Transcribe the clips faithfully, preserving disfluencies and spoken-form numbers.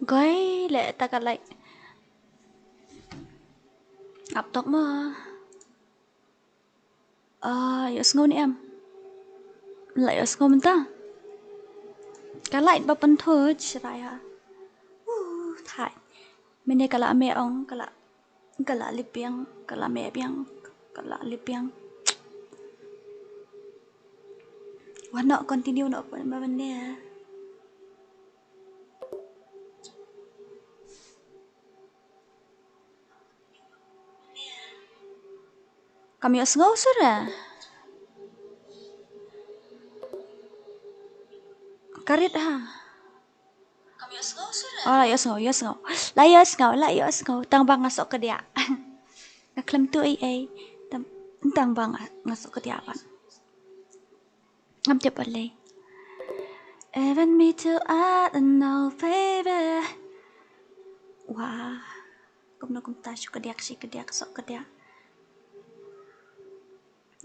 Koi le ta ka light. Ap tok mo. Ah, ïohsngew ne em? La ïohsngew mynta. Ka light ba pynthuh shrai ha. Uh, thai. Mynne ka la meh ong, ka la, ka la lip biang, ka la meh biang, ka la lip biang. Wan noh, continue noh ba mynne. Kam ïohsngew shuh re? Ka rit ha. Oh, la ïohsngew, ïohsngew. La ïohsngew, la ïohsngew. Tang ba nga soh kdiah. Nga khlem tuh ei ei. Tang, tang ba nga, nga soh kdiah pat. Ngam tip balei. Even me too, I don't know, baby. Wah. Kumno kumta, shu kdiah, shi kdiah, soh kdiah.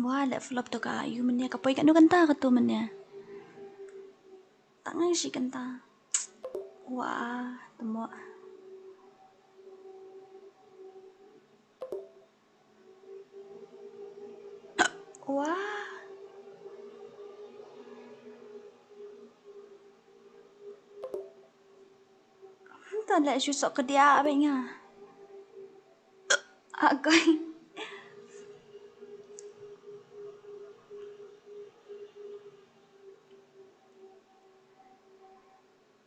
Wah, leh flop to ka, ïoh mynne ka poi katno kynta katu mynne. Tang shi kynta. Wah, temo. Wah. Tang leh shu soh kdiah bad nga. Agoi.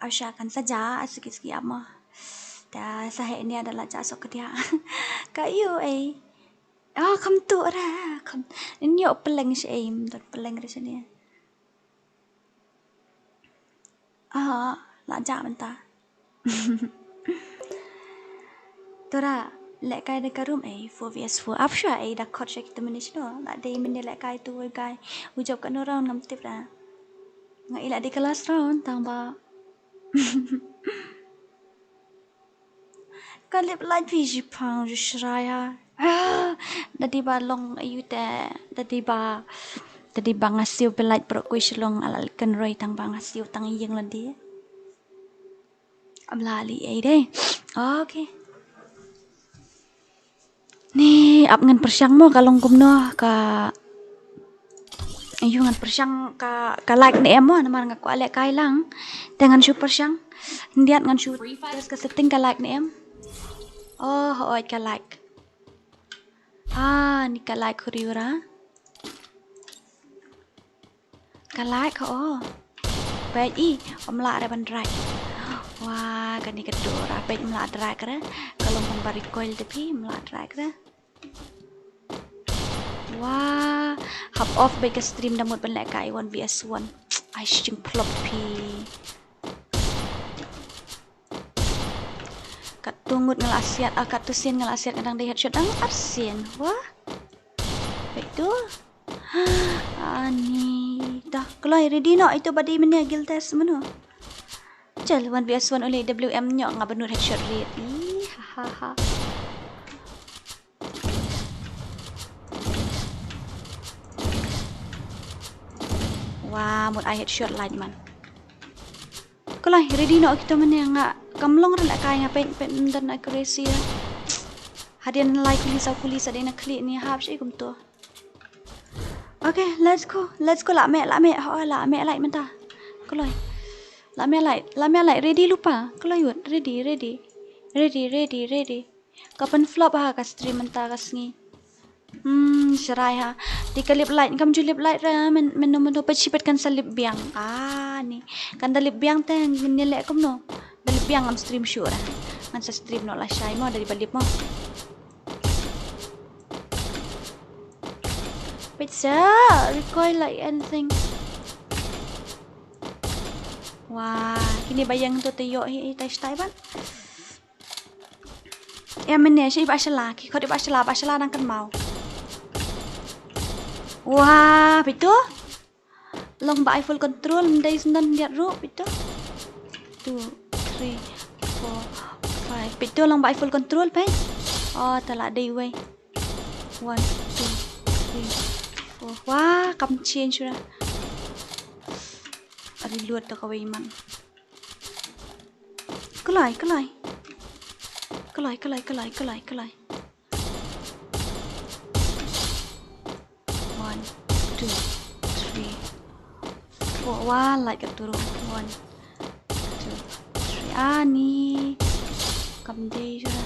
Asha kan sa ja, a suki suki amo. Ta sa heh nia da la ja soh kdiah. Ka ïoh ei. Ah, kam tuh ra, kam. Ïoh pyleng shi ei, ym don pyleng ra shane. Ah, la ja mynta. Tora, lehkai da ka room ei, four V S four. Ap shuwa ei, da khot sha kita mynne shano. La dei mynne lehkai tu wei guy. U jop katno round ngam tip ra. Nga i la dei ka last round, tang ba. Ka lip light phi shipang ju shrai ha. Ah, da dei ba long ayu te, da dei ba, da dei ba nga siew phi light pro kui shlong ala kan roi tang ba nga siew tang ïing la dei. Am la li ei dei. Okay. Ni ap ngan pyrshang mo ka long kumno ka. Ayu ngan pyrshang ka, ka lag ne em mo namar nga kwah lehkai lang. Te ngan shu pyrshang. Hyndiat ngan shu test ka setting ka lag ne em. Oh, hooid ka lag. Ah, ni ka lag huri ura. Ka lag ka o. Peit i, ym lah re ban drag. Wah, kane ka dur, peit ym lah drag re. Ka long kumba recoil te phi, ym lah drag re. Wah, hap off beit ka stream da mut ban lehkai one v one. Ai shing phlop phi. Katto ngut nga la siat, ah, katto sien nga la siat nga dang dei headshot dang arsien. Wah. Beit tu. Ani, dah kloi ready noh itu ba dei mynne guild test mano. Chal, one v one ule W M nyok nga bynnud headshot rit. Ih, ha ha ha. Wah, mut ai headshot lait man. Kloi ready noh kita mynne nga kam long re lehkai nga peit peit ym don accuracy. Hadien lai kuli saw kuli sa dei na khlieh ni hap shi kumto. Okay, let's go. Let's go, la meh, la meh, ho, la meh lait mynta. Kloi. La meh lait, la meh lait, ready lypa. Kloi wut, ready, ready. Ready, ready, ready. Ka pynflop ha ka stream mynta ka sngi. Hmm, shrai ha. Te ka lip light, kam ju lip light re, men, men, men, men, peit shi peit kan sa lip biang. Ah, ni. Kan da lip biang te, ngin ïa leh kumno. Da lip biang ngam stream shuh re. Ngan sa stream noh lashai mo, da dei ba lip mo. Peit sa, recoil like anything. Wah, kine ba ïeng to te ïoh hi, hi, tai shtai ban. Ïa mynne shi ba shala, ki khot ba shala, ba shala dang kynmaw. Wah, peit to. Long ba ai full control, ym dei sngewdon diat ruh, peit to. Two, three, four, five. Peit to long ba ai full control, peit. Oh, ta la dei wei. One, two, three, four. Wah, kam change ra. Reload to kawei man. Kloi, kloi. Kloi, kloi, kloi, kloi, kloi. One, two, three, four. Wah, lait katto ruh. One, two, three. Ani. Kam dei shuh.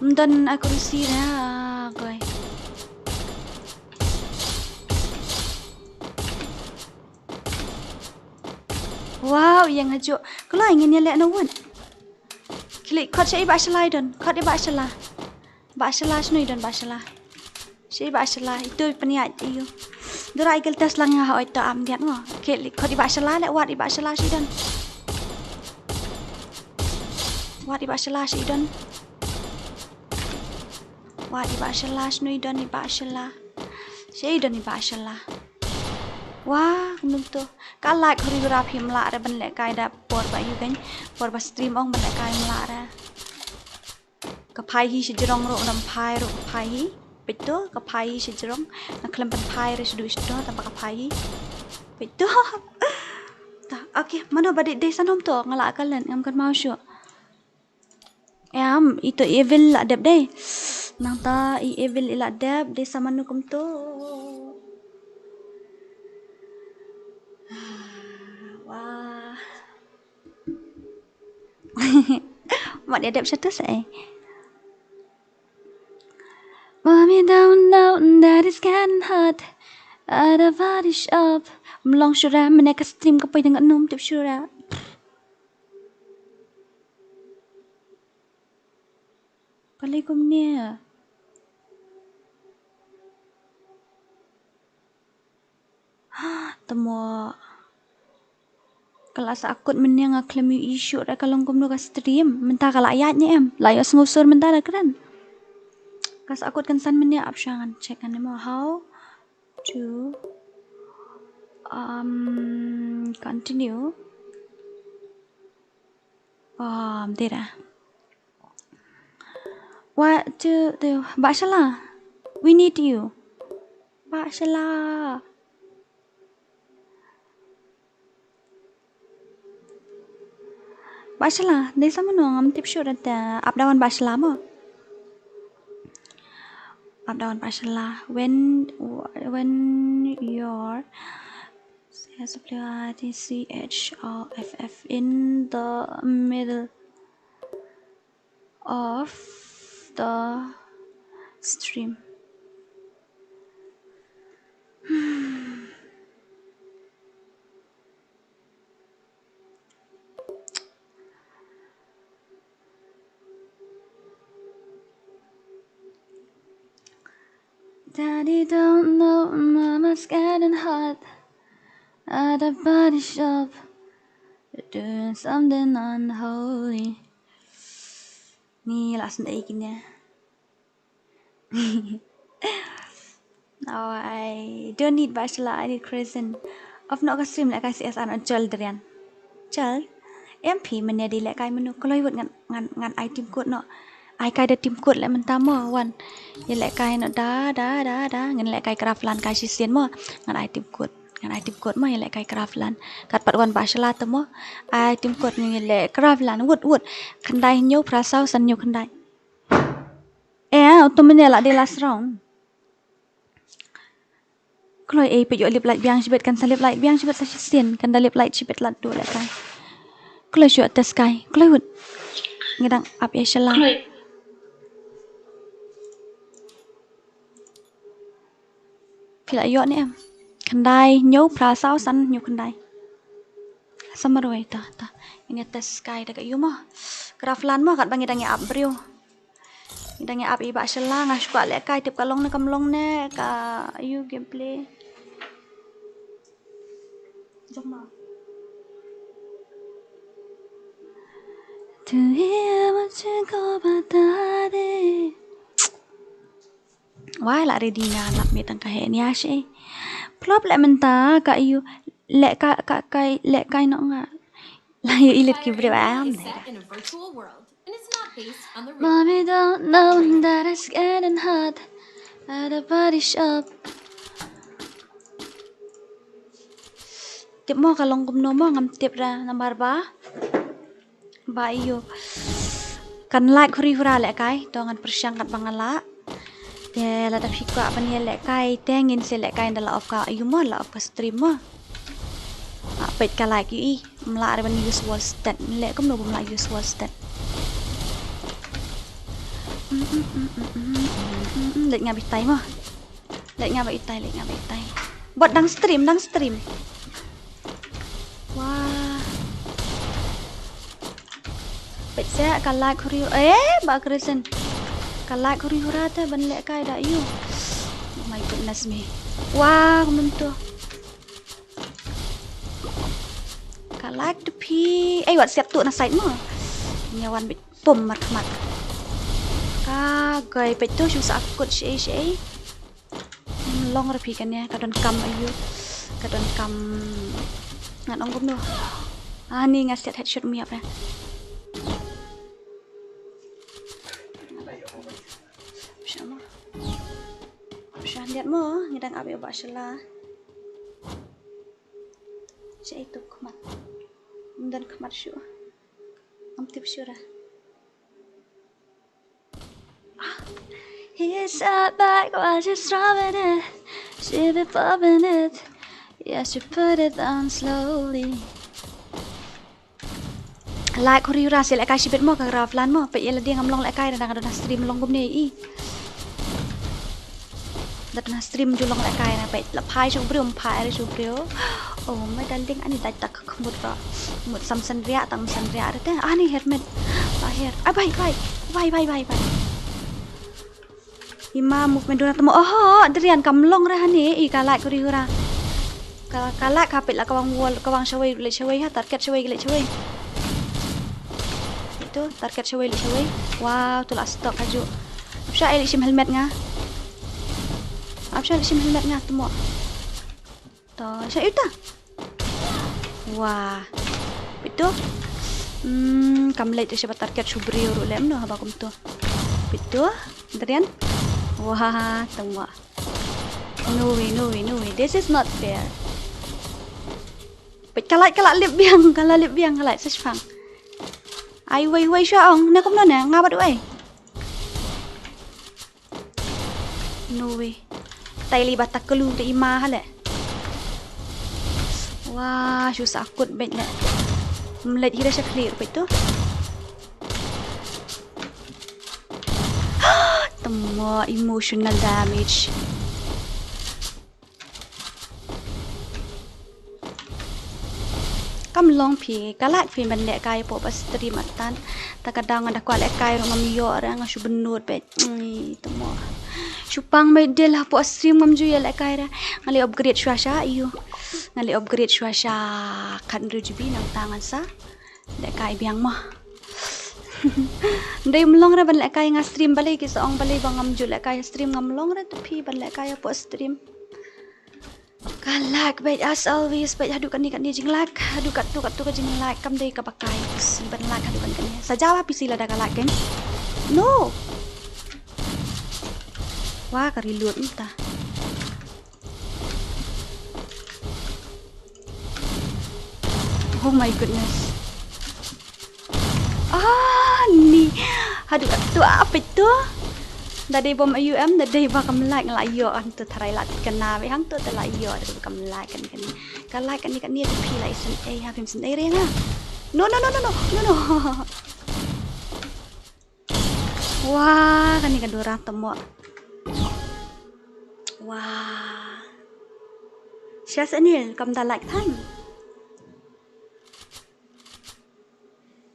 Ym don accuracy na. Koi. Wow, ïeng hajuh. Kloi, ngin ïaleh na wut. Khie leit khot sha i Bah Shala i don. Khot i Bah Shala. Bah Shala, shano i don Bah Shala? Sha i Bah Shala, ito i pynïaid ïa u. Dura i gel test lang ïa ha oi to am diat ngo. Khie leit khot i Bah Shala, leh wad i Bah Shala sha i don. Wad i Bah Shala sha i don. Wad i Bah Shala, shano i don i Bah Shala? Sha i don i Bah Shala. Wah, kumno to. Ka lait huri hura phim lah re ban lehkai da por ba ïu kein. Por ba stream ong ban lehkai ym lah re. Ka phai hi shajrong ruh, ngam phai ruh ka phai hi. Peit to, ka phai hi shajrong. Nga khlem pynphai re shaduh shaduh, tang ba ka phai hi. Peit to. Ta, okay, mano ba dei, dei san hom to, nga la ka len, ngam kynmaw shuh. Em, ito Evil la dep dei. Nangta i Evil i la dep, dei sa mano kumto. Wah. Wat ïa dep sha to sa eh. Mommy don't know that it's getting hot. At a body shop. Mlong shura, mene ka stream ka poi dengan num tip shura. Pali kumne. Tamo. Ka la sa akut mynne nga khlem ïohi shuh re ka long kumno ka stream. Mynta ka la ïaid ne em. La ïoh sngewsur mynta da kren. Ka sa akut kan san mynne ap sha ngan check ngan mo how to, um, continue. Um, dira. What to do? Bah Shala, we need you. Bah Shala. Bah Shala, dei sa mano ngam tip shuh da te ap da wan Bah Shala mo. Ap da wan Bah Shala. When, when you're S W I T C H O F F in the middle of the stream. Daddy don't know, mama's getting hot at the body shop, doing something unholy. Ni la sndei kine. Oh, I don't need Bah Shala, I need Crescent. Of no ka stream la ka C S R no chal drian. Chal. Em phi mane di lehkai mano kloi wut ngan, ngan, ngan ai team code no. Ai kai da team code leh mynta mo wan. Ïa lehkai no da, da, da, da. Ngan lehkai craft lan kai shisien mo. Ngan ai team code. Ngan ai team code mo ïa lehkai craft lan. Kat pat wan Bah Shala te mo. Ai team code ngan ïa leh craft lan. Wut, wut. Khyndai hynñiew phra saw san hynñiew khyndai. Eh, uto mynne la dei last round. Kloi ei peit ïoh lip light biang shibit kan sa lip light biang shibit sa shisien kan da lip light shibit lad duh lehkai. Kloi shuh test kai. Kloi wut. Ngi dang ap ïa Shala. Kloi. Phi la ïoh ne em? Khyndai hynñiew phra saw san hynñiew khyndai. Sa marwei ta ta. Ngin ïa test kai da ka ïu mo. Craft lan mo katba ngi dang ïa ap briew. Ngi dang ïa ap i Bah Shala nga shu kwah lehkai tip ka long ne kam long ne ka ïu gameplay. Jom ma. Tu hi ma chiko bata de. Wai la ready nga lap me tang ka he nia shi. Plop leh mynta ka ïu leh ka ka kai leh kai no nga. La ïu ilit ki briew am. Mommy don't know that it's getting hot at a body shop. Tip mo ka long kumno mo ngam tip ra namar ba. Ba ïoh. Kan like huri hura lehkai, to ngan pyrshang katba nga lah. Te lada phi kwah ban ïa lehkai, te ngin sa lehkai ynda la off ka, ïoh mo, la off ka stream mo. Ah, peit ka like ïohi, ym lah re ban use wall stat, leh kumno bym lah use wall stat. Leit nga ba itai mo. Leit nga ba itai, leit nga ba itai. Bot dang stream, dang stream. Wah. Peit sa ka like huri, eh, ba Kristen. Ka like huri hura te ban lehkai da ïoh. Oh my goodness me. Wah, kumno to. Ka like to phi. Eh, wat siap tu na side mo. Nyawan bit pom markhmat. Ka gai peit tu shu sa akut shi shi. Long ra phi kane, ka don kam ayu. Ka don kam. Ngan ong kumno. Ah, ni nga set headshot miap ya. Sha mo. Sha liat mo, ngi dang ap ïa u bah shala. Sha itu khmat. Ym don khmat shuh. Ngam tip shuh ra. He sat back while she's rubbing it. She be popping it. Yeah, she put it on slowly. Like huri hura, sa lehkai shibit mo, ka Raflan mo. Peit ïa lade ngam long lehkai, da nga don ha stream long kumne i. Da don ha stream ju long lehkai na, peit la phai shu briew, phai shu briew. Oh my darling, ani dait tak khmut ka. Mut sam san riak, tang san riak te. Ani hermet. Ba her. Ah, bye, bye. Bye, bye, bye, bye. Ima movement duna temo. Oho, derian kam long re hani. I ka like huri hura. Ka, ka like ha peit la ka wang wall, ka wang shawei, leit shawei ha, target shawei, leit shawei. Itu, target shawei, leit shawei. Wow, tu la stock haju. Apsha ai leit shim helmet nga. Apsha leit shim helmet nga temo. To, sha ita. Wah. Peit tu. Hmm, kam leit sha ba target shu briew ruh lem no haba kumto. Peit tu. Derian. Wah, tengwa. No way, no way, no way. This is not fair. Peit ka like, ka la lip biang, ka la lip biang, ka like sa shipang. Ai wei wei sha ong, ne kumno ne, nga bad wei. No way. Tai li ba ta kelu te ima hale. Wah, shu sa akut beit le. Mleit hira sha khlieh peit tu. Temo emotional damage. Kam long phi, ka like phi ban lehkai hapoh ba stream atan. Ta ka daw nga da kwah lehkai ruh ngam ïoh re, nga shu bynnud beit. Ai, temo. Shu pang beit dei la hapoh stream ngam ju ïa lehkai re. Nga leh upgrade shuwa sha ïu. Nga leh upgrade shuwa sha khathynriew GB nangta ngan sa lehkai biang mo. Dei ym long re ban lehkai nga stream balei ki sa ong balei ba ngam ju lehkai stream ngam long re tu phi ban lehkai hapoh stream. Ka like beit as always beit haduh kane kane jing like haduh katto katto ka jing like kam dei kaba kai si ban like haduh kane kane sa jaw ba phi si lada ka like kan. No. Wah ka reload mynta. Oh my goodness. Ah, ni. Haduh katto apa tu? Da dei bom ayu em, da dei ba kam like la ïoh hangto tharai la kane beit hangto te la ïoh da dei ba kam like kane kane. Ka like kane kane te phi la isynei ha phim synei re nga. No, no, no, no, no. No, no. Wah, kane ka dura temo. Wah. Sha Sanil, kam da like than.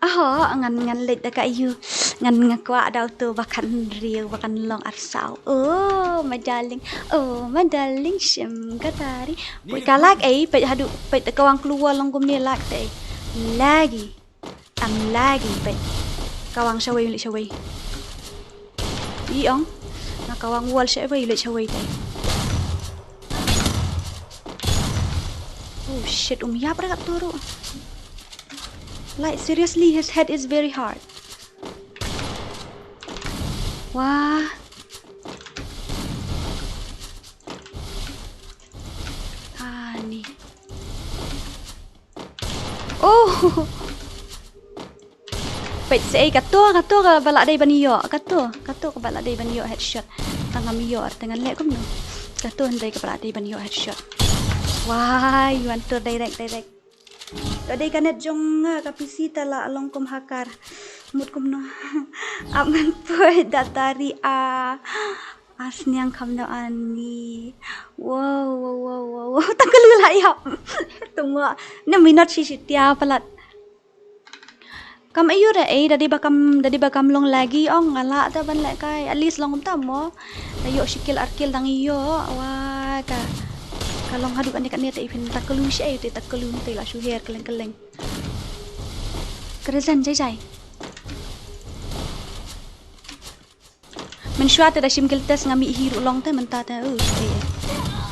Aho, ngan ngan leit da ka ïu. Ngan nga kwah da uto ba khathynriew ba kan long arsaw. Oh, my darling. Oh, my darling, shim ka tari. Peit ka like ei, peit haduh, peit ka wang klua long kumne like te. Lagi. Am lagi peit. Ka wang shawei leit shawei. I ong. Na ka wang wall shawei leit shawei tai. Oh shit, um ïap ra katto ruh. Like seriously, his head is very hard. Wah. Ani. Oh. Peit se ei, kato, kato kaba lah dei ban ïoh, kato, kato kaba lah dei ban ïoh headshot. Tang ngam ïoh, ar te ngan leh kumno. Kato hynrei kaba lah dei ban ïoh headshot. Wah, ïoh wan tur direct, direct. Ka dei ka net jong nga, ka P C te la long kum hacker. Mut kumno. Ap ngan poi da tari a. A sniang kham da ani. Wow, wow, wow, wow, wow. Tang ka lu la ïap. Tungwa. Ne minot shi shi tia palat. Kam ayu re ei, da dei ba kam, da dei ba kam long lagi ong nga lah da ban leh kai. At least long kumta mo. Da ïoh shi kill ar kill dang ïoh. Wa ka. Ka long haduh kane kane te i phin ta ka lu shi ei te ta ka lu te la shu her keleng keleng. Kyrzen jai jai. Mynshuwa te da shim kill test nga mih hi ruh long te mynta te. Uh, eh, eh.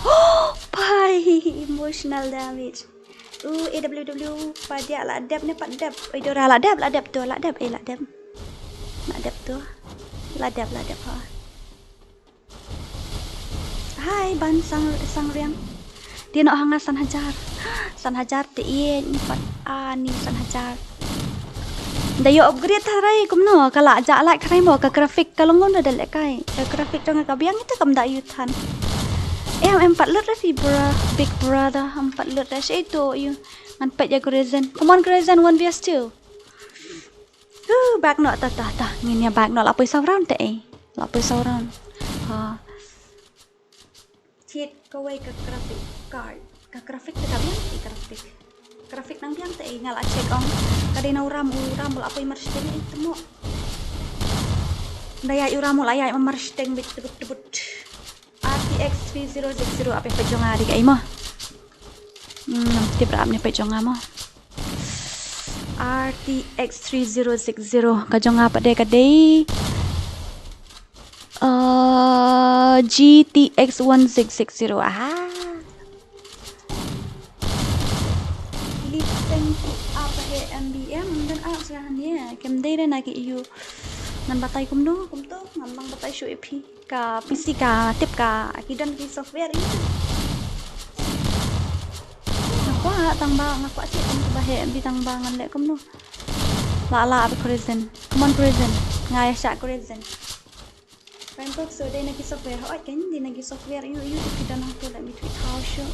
Oh, pai, emotional damage. Uh, A W W, pa dia la dep ne pat dep. Oi, Dora la dep, la dep to, la dep, eh, la dep. La dep to. La dep, la dep ha. Hai, ban sang, sang riang. Dei noh ha nga san hajar. San hajar te ïeit pat ani san hajar. Da ïoh upgrade tharai kumno ka la jah light kharai mo ka graphic ka long kumno da leh kai. Ka graphic jong ka biang ita kam da ïoh than. Em em pat lut re fi bra, big brother em pat lut re shi to ïoh. Ngan peit ïa Grazen. Come on Grazen, one v two. Huh, back noh ta ta ta. Ngin ïa back noh la poi saw round te ei. La poi saw round. Ha. Cheat kawei ka graphic card. Ka graphic te ka biang te graphic. Graphic nang biang te ei nga la check ong. Ka dei na u ram u ram la poi mar sting ei te mo. Da ïa u ram u la ïa mar sting bit tebut tebut. R T X three zero six zero ap ïa peit jong nga dei ka ei mo. Hmm, tip ra ap ïa peit jong nga mo. R T X three zero six zero ka jong nga pat dei ka dei. Uh, G T X one six six zero. Aha. Listen to apa he M B M dan ap selahan ye. Kem dei re na ki iu. Ngan batai kumno kumto ngam bang batai shu ip hi. Ka P C ka tip ka ki don ki software ïa. Nga kwah tang ba nga kwah check kum ba he bi tang ba ngan leh kumno. La la abi Grazen. Come on Grazen. Nga ïa shah Grazen. Kan kok so dei na ki software hoi kan dei na ki software ïa ïa ki don hangto, let me tweet how sure.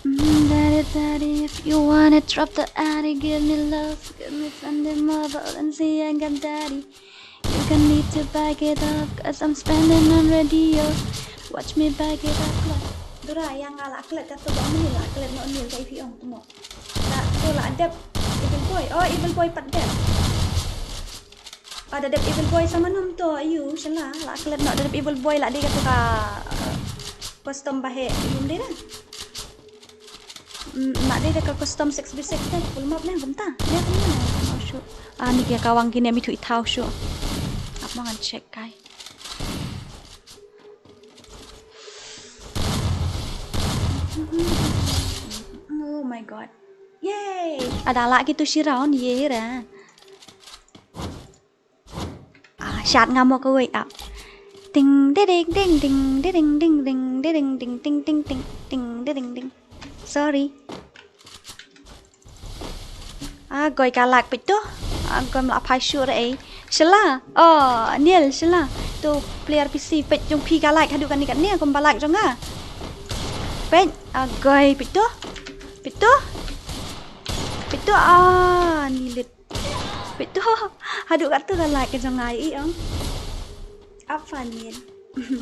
Mm, daddy, daddy, if you wanna drop the addy, give me love, give me Sunday mother, and see I got daddy. You can need to back it up, cause I'm spending on radio. Watch me back it up, like. Dura, ïa nga la klet kato ba ong ni la klet no ni ka ipi ong tu mo. La, tu la dep Evil Boy. Oh, Evil Boy pat dep. Ah, da dep Evil Boy sama nom to, ayu, shala, la klet no, da dep Evil Boy la dei kato ka, uh, custom ba he, ayu, dei da. Mm, ma dei da ka custom six v six da, full map ne, kumta. Ne, kumta ne, oh, shu. Ah, ni ka kawang kine mi tu i thaw shu. Ap ma ngan check kai. Oh my god. Yay! Ada la ki tu shi round, ye ra. Ah, shat nga mo kawei ap. Ting ding ding ding ding ding ding ding ding ding ding ding ding ding ding ding ding. Sorry. Ah, goi ka lak peit tu. Ah, goi mla phai shu re ei. Shala. Oh, Niel, shala. Tu player P C peit jong phi ka lak haduh kane kane kum ba lak jong nga. Peit, ah, goi peit tu. Peit tu. Peit tu, ah, nilit. Peit tu. Haduh kat tu ka lak ka jong nga i ong. Apa Niel?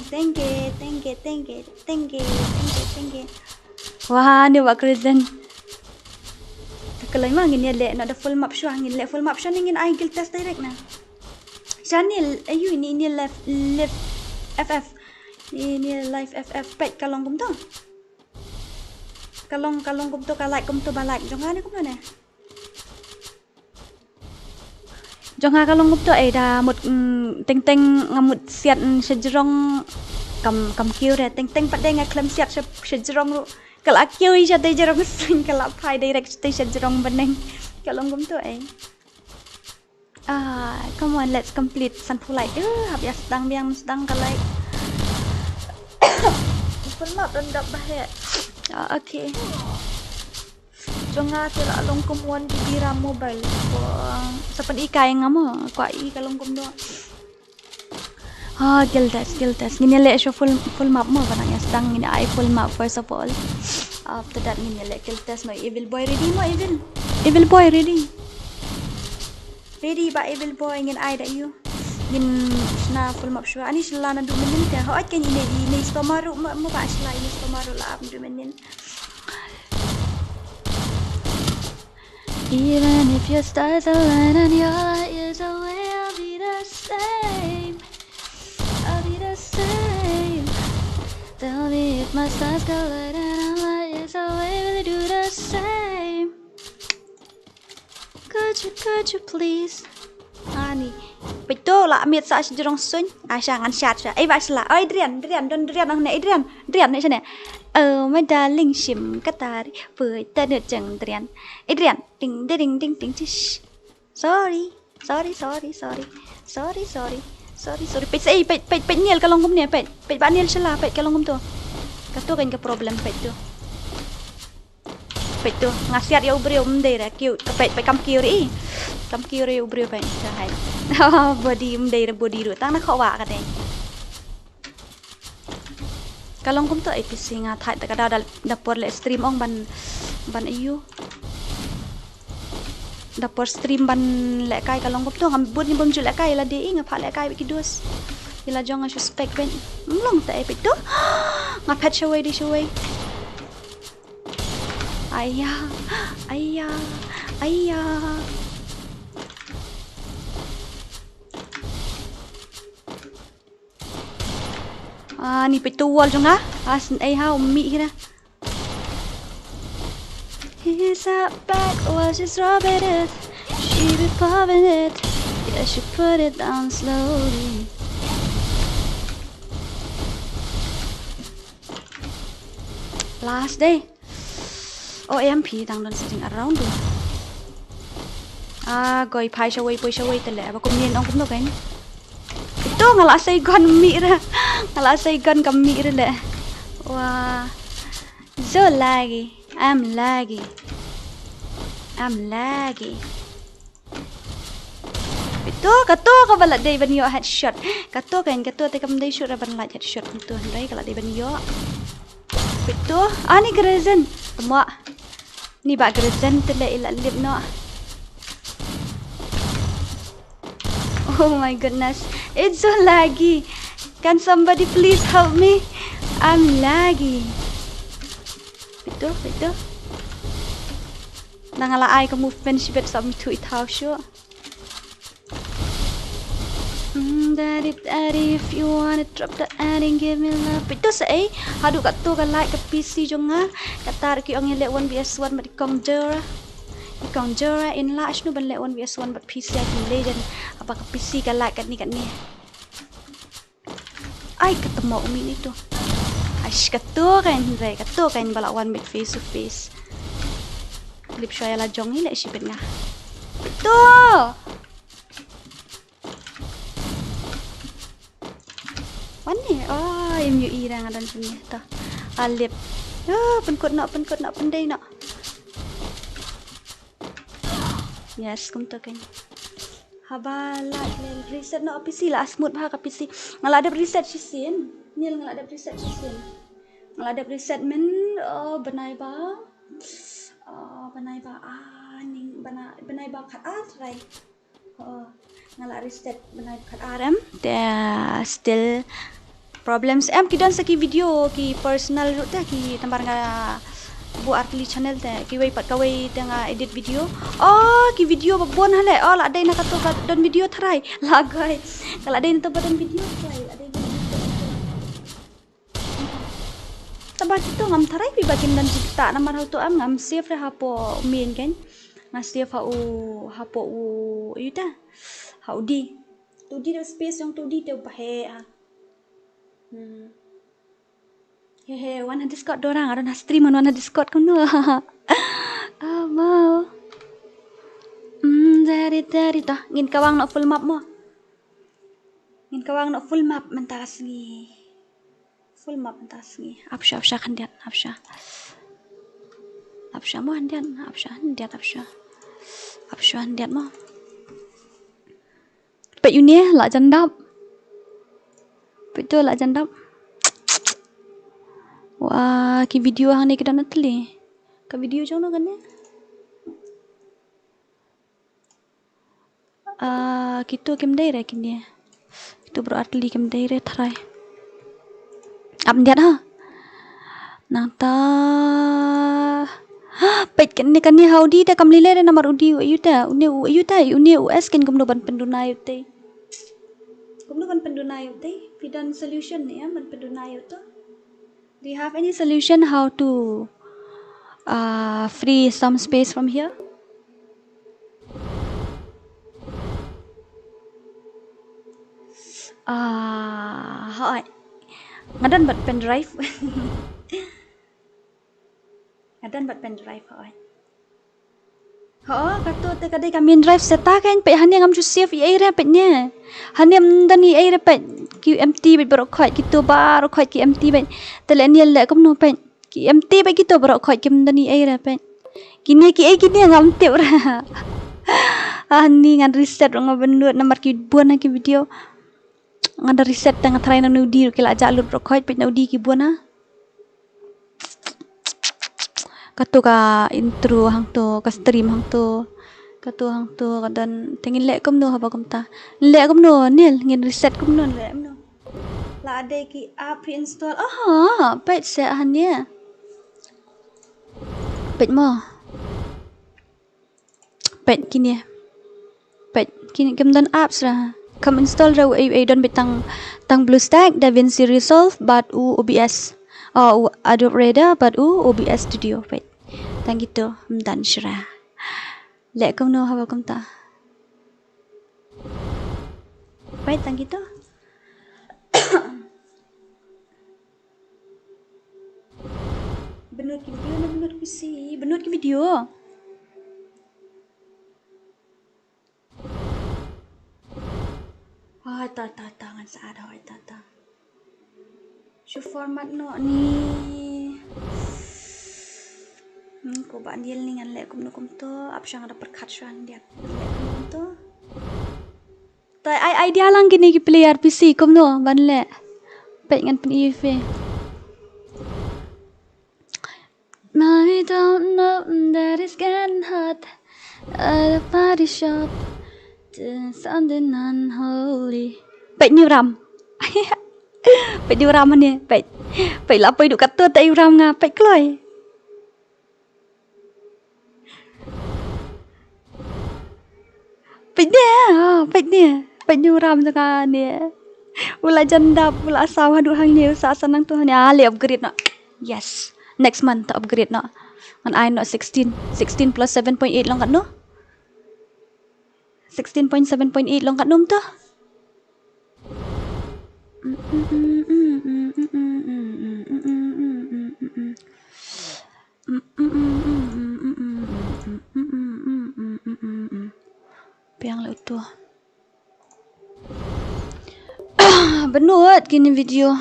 Thank you, thank you, thank you, thank you, thank you, thank you. Wah, ni wa Grazen. Ka lain ma ngin ïa leh, na da full map shuwa, ngin leh full map shuwa, ngin ai guild test direct na. Sha ni, ayu ni, ni live, live F F. Ni, ni live F F, peit ka long kumto. Ka long, ka long kumto, ka like kumto, ba like jong nga ni kumno ne. Jong nga ka long kumto ei da mut, mm, teng teng nga mut siat, mm, shajrong kam, kam kiew re, teng teng pat de nga khlem siat sha, shajrong ruh. Ka la kiew i sha te jrong sing ka la phai direct sha te shajrong bneng. Ka long kumto ei. Ah, come on, let's complete. San phew like. Uh, hap ïa sdang biang sdang ka like. Pun map don dap bah he. Ah, okay. Jong nga te la long kum one G B RAM mobile. Ko sa pyn-i kai nga mo, kwah i ka long kumno. Ha, guild test, guild test. Ngin ïa leh shuwa full, full map mo, ba nang ïa sdang ngin ai full map first of all. After that ngin ïa leh guild test mo. Evil boy ready mo, evil. Evil boy ready. Ready ba evil boy, ngin ai da ïa u. Ngin shna full map shuwa. Ani shylla naduh mynnin te. Hooid kan ine, ine stomach ruh mo, mo ba shylla ine stomach ruh la ap naduh mynnin. Even if your stars align and your light years away, I'll be the same. I'll be the same. Tell me if my stars collide and I'm light years away, will you do the same? Could you, could you please? Ani. Peit to la miet sa shi jrong suiñ. Ai sha ngan shat sha. Ai ba sha la. Oi Adrian, Adrian, don Adrian ang ne Adrian. Adrian ne shane. Oh my darling shim katari. Peit ta ne jeng Adrian. Adrian. Ding ding ding ding ding. Shh. Sorry. Sorry, sorry, sorry. Sorry, sorry. Sorry, sorry. Peit sa ei, peit, peit, peit Niel ka long kumne, peit. Peit ba Niel sha la, peit ka long kumto. Kato kan ka problem peit to. Peit to, nga siat ïa u briew ym dei re, kiew, ka peit, peit kam kiew re i. Kam kiew re u briew peit, ka hai. Body ym dei re body ruh, tang na khoh wah ka dei. Ka long kumto A P C nga thait ta ka da, da, da por leh stream ong ban, ban ïu. Da por stream ban lehkai ka long kumto, ngam bun ïa bym ju lehkai, la dei i nga phah lehkai bad ki dos. Ïa la jong nga suspect peit. Ym long ta ei peit to. Nga phet shawei di shawei. Aya, aya, aya. Ah, ni peit to wall jong nga. Ah, sn ei ha, ym mih hi ra. He's a back, was just rubbing it. She be popping it. Yeah, she put it down slowly. Last day. O M P dang don sitting around tu. Ah, goi phai shawei poi shawei te leh ba kum nien ong kumno kan. Ito nga la sei gun mih ra. Nga la sei gun kam mih ra leh. Wah. So laggy. I'm laggy. I'm laggy. Ito, kato kaba la dei ban ïoh headshot. Kato kan, kato te kam dei shoot ra ban lait headshot. Ito, hynrei ka la dei ban ïoh. Ito, ani Grazen. Tama. Ni ba Grazen te leh i la lip noh. Oh my goodness. It's so laggy. Can somebody please help me? I'm laggy. Ito, ito. Nang la ai ka movement shibit sa mi tu i thaw shuh. Mm, daddy, daddy, if you wanna drop the ad and give me love. Peit to sa ei, haduh katto ka light ka P C jong nga. Kata ki ong ïa leh one V S one bad i Kong Jora. I Kong Jora in la shnu ban leh one V S one bad P C, ai ki legend. Apa ka P C ka light katni katni. Ai, katto mo umi ni to. Ai, sh-, katto kan hynrei, katto kan ba la wan bad face to face. Lip shwa ïa la jong hi leh shibit nga. To! Wan ni, oh, im yu i rang adan sini to. Alip. Oh, pynkut noh, pynkut noh, pyndei noh. Yes, kumto kan. Haba la leh reset noh P C la smooth bha ka P C. Nga la dep reset shisien. Nil nga la dep reset shisien. Nga la dep reset men, oh, bnai ba. Oh, bnai ba, ah, ning, bnai, bnai ba khat ar trai. Oh, nga la reset bnai khat ar em. Te still problems em. Ki don sa ki video ki personal ruh te ki tamar nga buh ar tylli channel te kiwei pat kawei te nga edit video. Oh, ki video ba bun hale. Oh, la dei na kato ka don video tharai. La goi. Ka la dei na to ba don video tharai. La dei na video tharai. Taba kito ngam tharai phi ba kin don jingktah namar hato em ngam save re hapoh main kan. Nga save ha u, hapoh u, yu ta. Ha u di. Tu di da space jong tu di te u pahe ha. Hmm. He he, wan ha Discord dorang, aron ha stream wan ha Discord kumno. Ah, mau. Hmm, dari dari ta. Ngin kawang noh full map mo. Ngin kawang noh full map mynta ka sngi. Full map mynta ka sngi. Ap sha, ap sha khyndiat, ap sha. Ap sha mo hyndiat, ap sha hyndiat, ap sha. Ap sha hyndiat mo. Peit une la jan dap. Peit to la jan dap. Wa, ki video hangne ki don artylli. Ka video jong no kane? Ah, kito kim dei re kine. Kito baroh artylli kim dei re tharai. Ap hyndiat ha. Nangta. Peit kane, kane ha u D te kam lei lei re namar u D u aïu te. Une u aïu te, une u S kin kumno ban pynduna ïa u te. Kumno ban pynduna ïa u te. Phi don solution ne em ban pynduna ïa u te. Do you have any solution how to uh, free some space from here? Ah, hooid. Nga don bad pen drive. Nga don bad pen drive, hooid. Ho, kato te ka dei ka main drive seta kan peit hangne ngam ju save ei ei re peit ne. Hangne ym don ei ei re peit ki empty bad baroh khoit kito baroh khoit ki empty bad. Te leh ne leh kumno peit. Ki empty bad kito baroh khoit kim don ei ei re peit. Kine ki ei kine ngam tip re. Ah, ni ngan reset ruh nga bynnud namar ki bun ha ki video. Ngan da reset te nga try na u D ruh ki la jah lut baroh khoit peit na u D ki bun ha. Kato ka intro hangto, ka stream hangto. Kato hangto ka don te ngin leh kumno haba kumta. Ngin leh kumno, Nil, ngin reset kumno, leh kumno. La dei ki app install. Aha, peit se hangne. Peit mo. Peit kine. Peit kine kim don apps ra. Kam install ra u ei u ei, don beit tang, tang BlueStack, DaVinci Resolve bad u OBS. Oh, u Adobe Reader bad u OBS Studio. Peit. Tang kito ym don shuh ra. Leh kumno haba kumta. Peit tang kito. Bynnud ki video ne bynnud ki si, bynnud ki video. Hoi ta ta ta ngan sa add hoi ta ta. Shu format noh ni. Hmm, ko ba Nil ni ngan leh kumno kumto, ap sha nga da pyrkhat shuwa hyndiat. Ngan leh kumno kumto. Te ai idea lang kine ki player P C kumno ban leh. Peit ngan pyni ïa phi. Now we don't know that it's getting hot at a party shop. There's something unholy. Peit ni u Ram. Peit ni u Ram ne, peit. Peit la peit duk kato te u Ram nga, peit kloi. Peit ne, ah, peit ne. Peit ne u Ram jong nga ne. U la jan dap, u la saw haduh hangne, u sah sa nangto hangne. Ah, leh upgrade noh. Yes. Next month upgrade noh. Ngan ai noh sixteen. Sixteen plus seven point eight long katno? Sixteen point seven point eight long katno to? Biang leh uto. Bynnud kine video.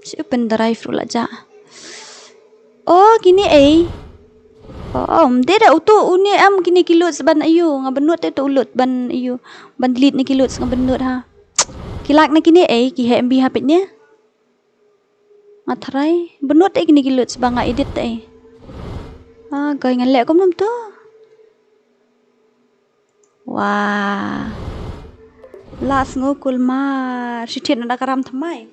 Shi open drive ruh la jah. Oh, kine ei. Oh, um, dei da uto une em kine ki loads ban aiu. Nga bynnud te uto u load ban aiu. Ban delete ne ki loads nga bynnud ha. Ki lak na kine ei, ki heh M B ha peit ne. Nga tharai bynnud te kine ki loads ba nga edit te. Ah, koi ngan leh kumno to. Wah. Lah sngew kulmar. Shi thied na da ka ram thymmai.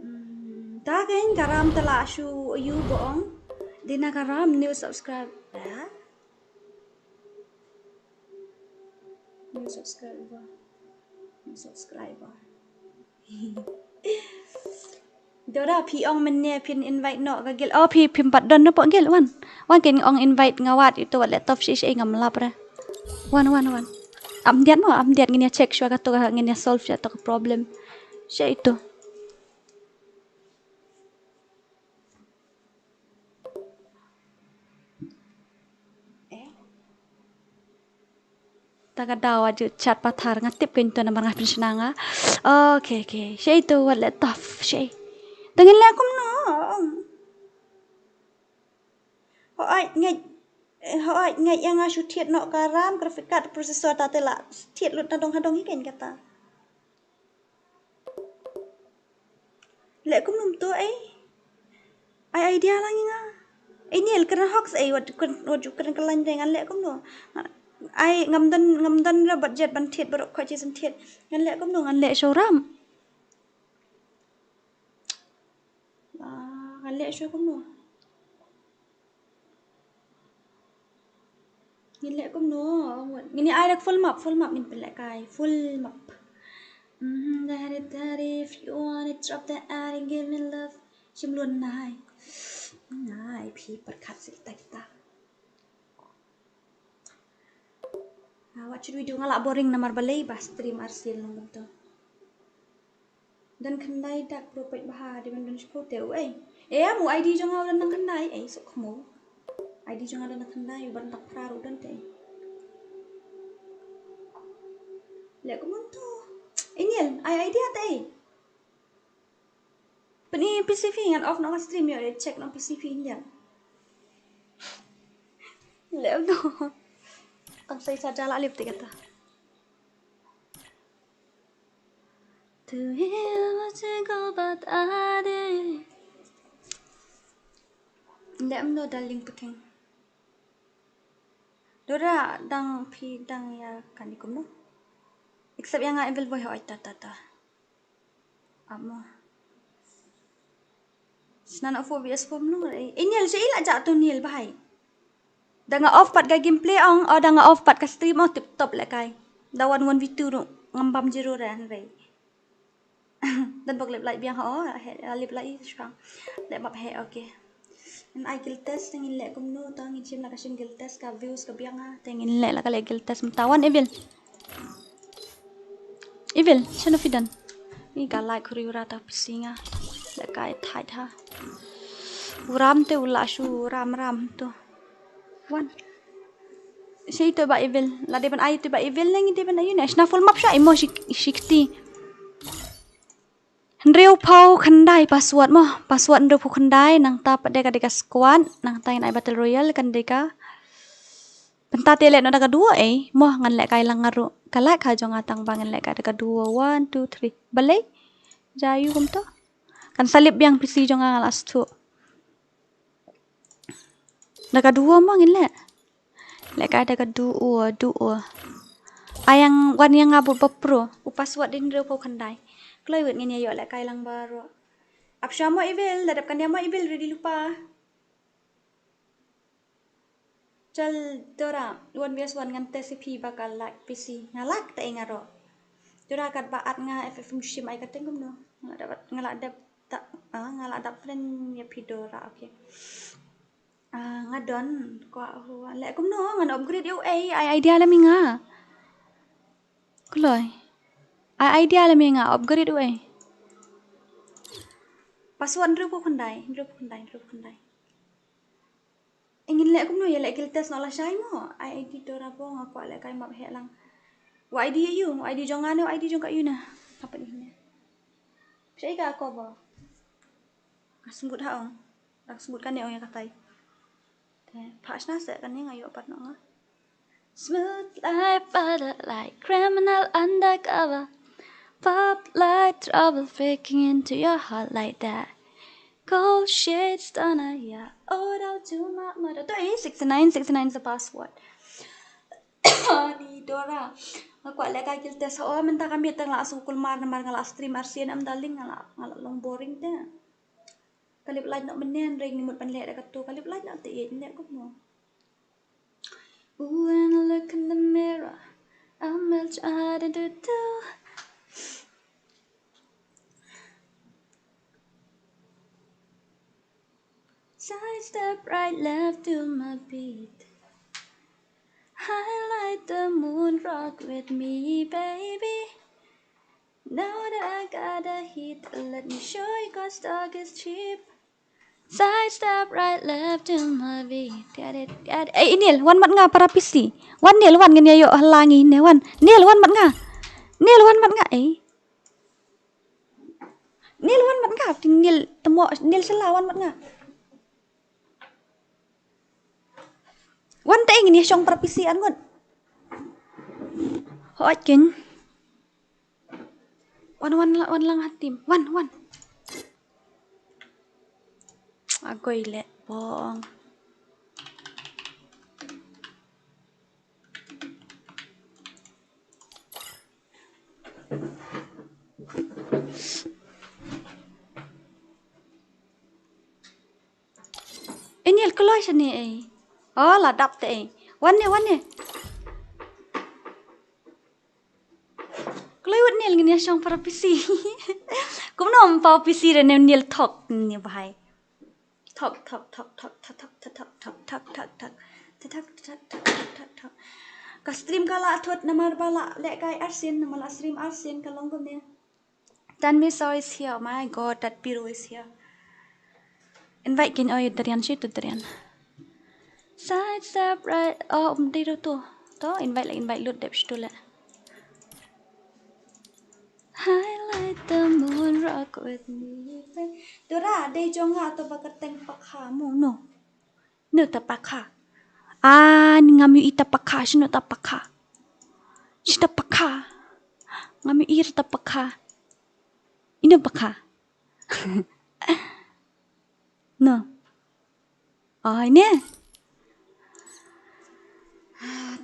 Hmm, ta kein ka ram te lah shu ïu ba ong. Dei na ka ram new subscribe. Ha? New subscriber. New subscriber. Dora phi ong mynne phin invite noh ka Gil. Oh, phi phim pat don noh pok Gil, wan. Wan kin ong invite nga wad ito wat laptop shi shi ngam lap re. Wan, wan, wan. Ap hyndiat mo, ap hyndiat ngin ïa check shuwa kato ka ngin ïa solve shuwa to ka problem. Shi ito. Eh. Ta ka daw aju chat pathar nga tip kein to namar nga pynshna nga. Okay, okay. Shei to wat leh tough shei. To ngin leh kumno. Hooid, Ngeit, eh, hooid, ngeit ïa nga shu thied noh ka RAM, graphic card, processor, ta te la thied lut nadong hadong hi kein kata. Leh kumno to ei? Ai idea lang ïa nga. Ei Niel, kren hok sa ei, wat kren, wat ju kren kyllain de, ngan leh kumno? Ai ngam don, ngam don ruh budget ban thied baroh khoit shisien thied. Ngan leh kumno? Ngan leh shuh RAM. Ah, ngan leh shuh kumno? Ngin leh kumno? Ngin ai dak full map, full map ngin pynlehkai, full map. Mhm, daddy, daddy, if you wanna drop the ad and give me love. Shim lun nai. Nai, phi pyrkhat sa kita kita. Ah, what should we do? Nga lah boring namar balei ba stream arsien long kumto. Don khyndai dak bro, peit bha, dei ban don shiphew te u ei. Eh, am u ID jong nga u don nang khyndai, ei, suk khmu. ID jong nga don nang khyndai, u ban dak phra ruh don te. Leh kumno to? Ei Niel, ai idea te ei. Pyni PC phi, ngan off noh ka stream ïoh, check noh PC phi Niel. Leh kumno? Tang sei sa jala lip te kata. Tu hi ma che go bat ade. Leh kumno darling pekeng. Dora dang phi dang ïa kane kumno? Accept ïa nga Evil Boy, hooid, ta ta ta. Amo. Snan of four V S four mlong re. Eh, Niel, sha i la ja tu Niel bahai. Da nga off pat ka gameplay ong, o da nga off pat ka stream ong, tip top lehkai. Da one one V two ruh ngam bam zero re hynrei. Dan bok lip light biang ha o, he, lip light i shang. Leh map he, okay. Ngan ai guild test, ngin leh kumno, ta ngin shim la ka shim guild test, ka views ka biang ha, te ngin leh la ka leh guild test, mynta wan Evil. Evil, shano phi don? Ni ka like khuri ura ta pisi nga. Leh kai thait ha. Uram te u la shu ram ram to. Wan. Shi to ba Evil. La dei ban ai to ba Evil ne ngi dei ban ai ne. Shna full map sha imo shi, shi kti. Hynriewphew khyndai password mo. Password hynriewphew khyndai, nangta pat de ka de ka squad, nangta ngin ai battle royale kan de ka. Bynta te leh noh da ka duo ei, mo ngan leh kai lang nga ruh. Ka leh ka jong nga tang ba ngan leh kai da ka duo. One, two, three. Balei? Jayu kumto. Kan sa lip biang pisi jong nga, nga la sthu. Da ka duo mo ngin leh. Leh kai da ka duo, duo. Ai ïa wan ïa nga bud ba pro. U password dei hynriewphew khyndai. Kloi wit ngin ïa ïoh leh kai lang baroh. Ap sha mo Evil, da dep kan ïa mo Evil ready lypa. Chal Dora, one V S one ngan test ïa phi ba ka lag pisi. Nga lag te nga ruh. Dora kat ba at nga F F M shim ai ka teng kumno. Nga la dep, nga la dep ta, ah, nga la dep friend ïa phi Dora, okay. Ah, nga don, kwah ho, leh kumno, ngan upgrade ïa u ei, ai idea lem ïa nga. Kloi. Ai idea lem ïa nga, upgrade u ei. Password hynriewphew khyndai, hynriewphew khyndai, hynriewphew khyndai. Ngin leh kumno ïa leh guild test noh lashai mo. Ai ID Dora bo nga kwah leh kai map heh lang. Wa ID ïa u, wa ID jong nga ne, wa ID jong ka ïa u na. Apa ni ne? Pisa ika ko bo. Ka sngewbha ong. Ka sngewbha kane ong ïa katai. Te, phah shna seh kane nga ïoh pat noh nga. Smooth like butter, like criminal undercover. Pop like trouble, breaking into your heart like that. Cold shade stunner, yeah. Oh, don't do my mother. To, eh, sixty-nine, sixty-nine is the password. Ni Dora. Nga kwah leh ka guild test. Oh, mynta ka miet tang la su kulmar namar nga la stream arsien em darling, nga la, nga la long boring te. Ka lip light noh mynne, hynrei ngi mut ban leh da kato ka lip light noh te ïeit leh kumno. Ooh, when I look in the mirror, I'm melting into two. Side step right, left to my beat. Highlight the moon, rock with me, baby. Now that I got the heat, let me show you 'cause talk is cheap. Side step right, left to my beat. Get it, get it. Eh, Niel, wan mat nga para P C. Wan Niel, wan ngin ïa ïoh halang ine, wan. Niel, wan mat nga. Niel, wan mat nga. Eh. Niel, wan mat nga. Niel, temo, Niel sela, wan mat nga. Wan te ngin ïa shong para P C ar ngut. Hooid kin. Wan, wan, wan lang ha team. Wan, wan. Agoi leh bong. Iniel kloi shane ei. Oh, la dap te ei. Wan ne, wan ne. Kloi wut Niel ngin ïa shong para P C. Kumno ym paw P C re ne Niel thok ne bhai. Thok, thok, thok, thok. Ka stream ka la thut namar ba la lehkai arsien, namar la stream arsien ka long kumne. Tanmay Saw is here. Oh my God, that Piro is here. Invite kin oi Darian shi tu Darian. Side step right. Oh, um, dei tu. To invite la invite lut dep shi tu le. Highlight the moon, rock with me. Dora, dei jong nga to ba ka teng pakha mo no. No ta pakha. Ah, ni ngam ïohi ta pakha, shino ta pakha. Shi ta pakha. Ngam ïohi ta pakha. Ino pakha. No. Oh, ini.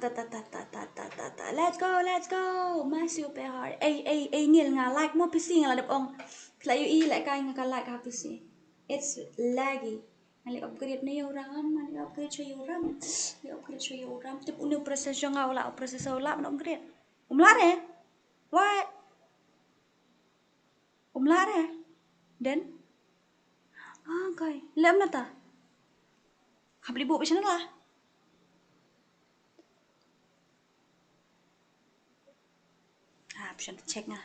Ta, ta, ta, ta. Let's go, let's go. Masih upe har. Ei, ei, ei, Niel nga like mo P C nga la dep ong. Kla ïohi lehkai nga ka like ha P C. It's laggy. Nga leh upgrade ne ïa u ram, nga leh upgrade sha ïa u ram. Leh upgrade sha ïa u ram. Tip une processor jong nga u lah, processor u lah ban upgrade. Um lah re? What? Um lah re? Den? Ah, kai. Leh um nata. Hap li bu bisan lah. Ah, option check nga.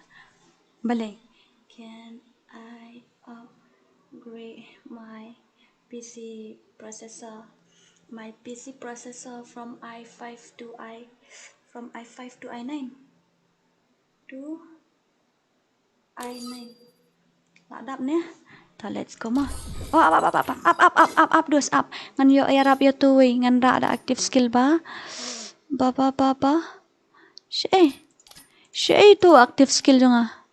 Balei? Can I upgrade my P C processor? My P C processor from i five to i, from i five to i nine. To i nine. La dap ne. Ta let's go ma. Oh, ap, ap, ap, ap, ap, ap, ap, ap, ap, dos, ap. Ngan ïoh ïarap ïa tu wei, ngan rah da active skill ba. Ba, ba, ba, ba. Shaei. Shaei tu active skill jong nga.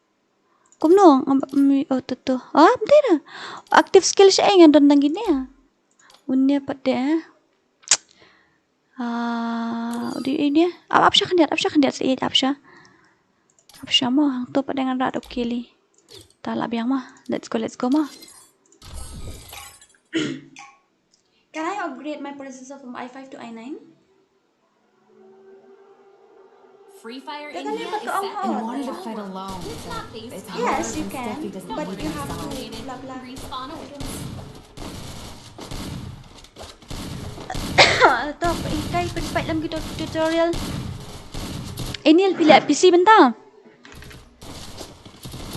Kumno, ngam, mi, oh, tu, tu. Ah, mdei da. Active skill shaei ngan don tang kine. Une pat de, eh. Ah, di ini. Ap, ap sha khyndiat, ap sha khyndiat, sa ïeit ap sha. Ap sha mo, hangto pat dang ngan rah dok kili. Ta lah biang ma. Let's go, let's go ma. Can I upgrade my processor from i five to i nine? Free Fire India is set. In order to fight alone, it's not based on. Yes, you can, but you have to blah blah. To, kai pynpait lam ki tu-, tutorial. Eh, Niel, phi leh P C mynta?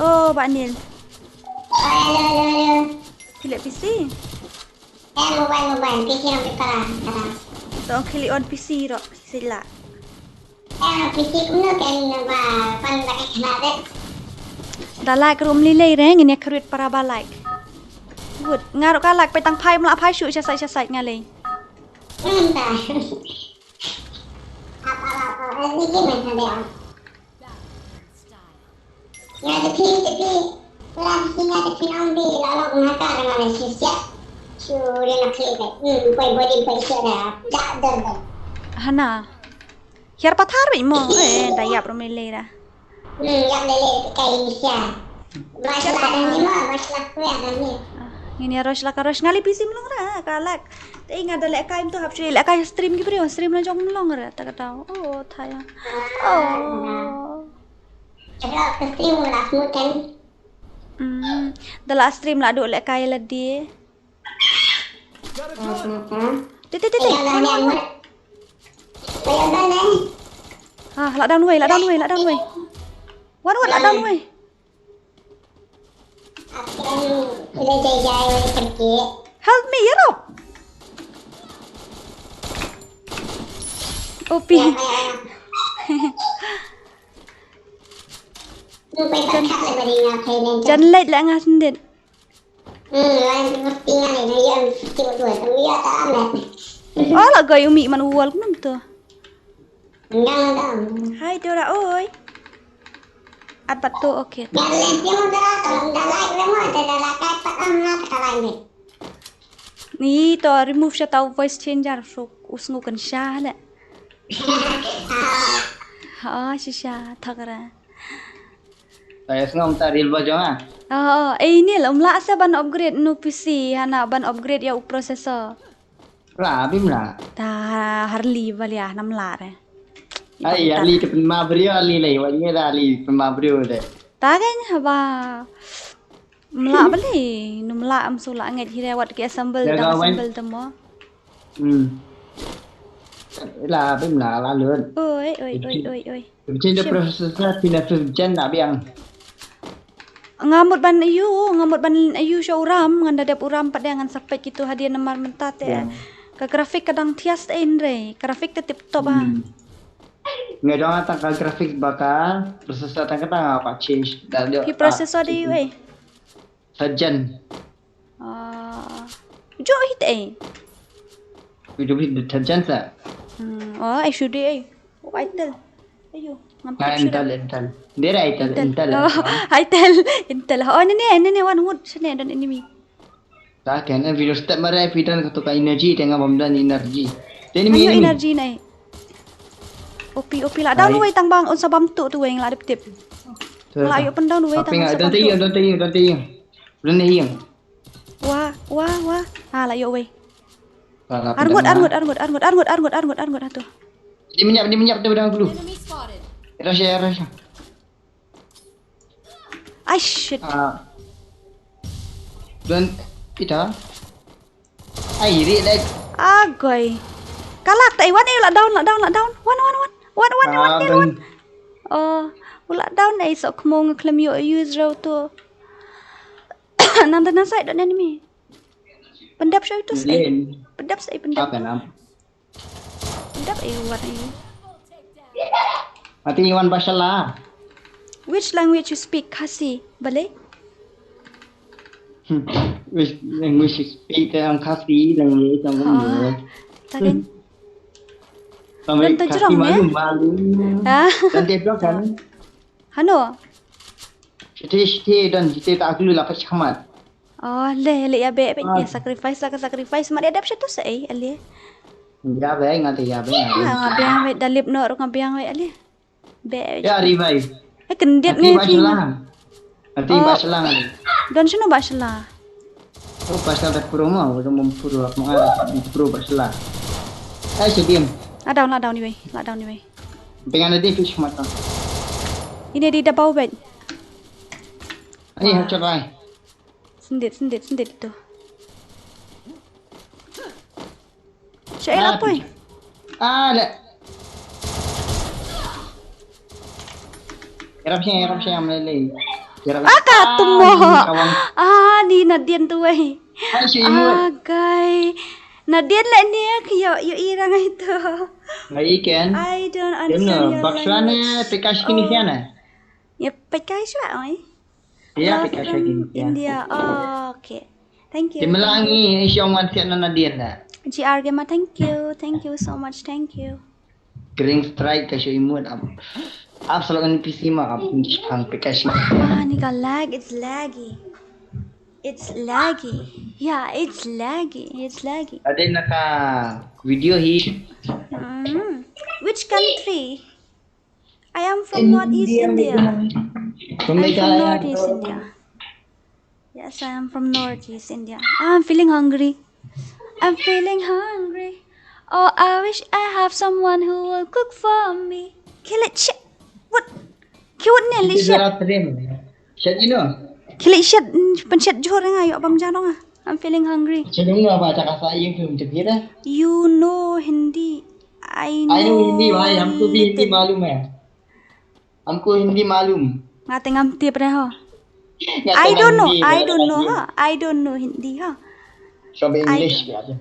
Oh, Bah Niel. Phi leh P C? Eh, mobile, mobile. P C nang phi para, para. To khili on P C ro, sila. Da like ruh ym lei lei re, ngin ïa kyrwit para ba like. Good. Nga ruh ka like, peit tang phai, ym lah phai shuh sha side sha side nga lei. Hana. Hiar pathar bad mo, eh, da ïap rum lei lei da. Hmm, ïap lei lei kai ni sia. Mashallah, ada ni mo, mashallah, kuya ada ni. Ah, ngin ïa rush la ka rush ngali P C mlong ra, ka lak. Te nga da lehkai mynta hap shu lehkai stream ki briew, stream la jong mlong ra, ta ka tau. Oh, thaya. Oh. Chakra ka stream la smooth kan. Hmm, da la stream la duk lehkai la die. Te, te, te, te. Wan, wan, wan. Ah, la down wei, la down wei, la down wei. Wan, wan, la down wei. Help me, ïarap. O P. Jan, jan leit la nga sendit. Oh, la goi u mih man u wall kumno to. Hai Dora oi. At bat to, okay. Ni to remove sha ta voice changer, suk u sngew kan sha le. Ha, shisha thakra. Ai sngew ta ril ba jong ah. Oh, eh, ni la um lah sa ban upgrade nu P C, hana ban upgrade ïa u processor. Ra bim la. Ta harli ba lia nam la re. Ai ya li te pynma brio li le, wa ni da li pynma brio de. Ta kan haba. Mla bali, num la am sula ngej hire wat ki assemble, ya dang assemble temo. Hmm. La bim la la lut. Oi oi oi oi oi. Change the processor pina fifth gen na biang. Nga mut ban ayu, nga mut ban ayu sha uram, ngan da dep uram pat de ngan sa peit kitu hadien namar mynta te. Ka graphic ka dang thias te hynrei, graphic te tip top ah. Nga dong ata ka graphic baka processor tang kata nga pa change da. Ki processor de wei. Third gen. Ah, jo hit eh. Udah beli third gen sa. Hmm, oh, ai shu de eh. Oh, ai tel. Ayo, ngam tip shu. Intel, Intel. Dera Intel, Intel. Oh, ai tel, Intel. Oh, ini ni, ini ni one wood sini dan ini mi. Ta kan, eh, video step mare, eh, video ka tu ka energy, tengah bom dan energy. Ini mi energy nai. Opi, opi la down wei tang bang, un sa bam tu tu wei la dep tip. La ayo pen down wei tang un sa bam tu. Don't take you, don't take you, don't take you. Don't take you. Wah, wah, wah. Ah, la ïoh wei. Arngut, arngut, arngut, arngut, arngut, arngut, arngut, arngut, atu. Di minyak, di minyak tu dah dulu. Rush ya, rush. Ai shit. Ah. Don kita. Ai ri dai. Agoi. Kalak tai wan eh la down, la down, la down. Wan, wan, wan. Wan, wan, wan, wan. Oh, la down eh sok khmong khlem ïoh use raw tu. Nang da na side don enemy. Pyndep sha itu sha. Pyndep sha pyndep. Apa nam? Pyndep ai wat ai. Ati iwan bashala. Which language you speak? Khasi, bale? Which language you speak? Ang Khasi language ang. Takin. Sampai Khasi malu malu. Ha? Dan dia bilang kan? Hano? Shite shite don shite ta aklu la pat shakhmat. Oh, le le ya be be ya sacrifice la ka sacrifice ma dia dap shatu sa eh ale. Ya be nga te ya be. Nga biang be dalip no nga biang be ale. Be. Ya revive. Eh kendit ngi ti. Ati ba shalang. Don shano ba shalang. Oh, pasal dah pro ma, udah mempro aku ngar pro pasal. Ai sedim. La down, la down iwei, la down iwei. Pengan ada fish mata. Ini di dabau bet. Ani hacor ai. Sendit, sendit, sendit itu. Sha ela poi. Ah, le. Erap sha, erap sha am le le. Aka tumo. Ah, ni nadien tu wei. Akai. Nadien le ni ak yo yo irang itu. Ngai ken. I don't understand your language. Baksa ne pekash kini siana. Ya pekash wa oi. Iya, love from India. Oh, okay. Thank you. Timelangi, isyong wan siat na nadien da. G R Gamer, thank you. Thank you so much. Thank you. Green strike ka show imut am. Ap salok ni P C ma am pun jis pang pekash ma. Ah, ni ka lag, it's laggy. It's laggy. Yeah, it's laggy. It's laggy. Ada na ka video hi. Mm. Which country? I am from Northeast India. I'm from Northeast India. Yes, I am from Northeast India. I'm feeling hungry. I'm feeling hungry. Oh, I wish I have someone who will cook for me. Kill it, shit. What? Kill it, nearly shit. Shet ino. Khili shet, mm, pynshet jhur nga ïoh bam janong ah. I'm feeling hungry. Shet ino ba ta ka sa ïing tu jepira. You know Hindi. I know Hindi bhai, humko bhi Hindi malum hai. Humko Hindi malum. Nga te ngam tip re ho. I don't know, I don't know ha. I don't know Hindi ha. Sab English bhi aja.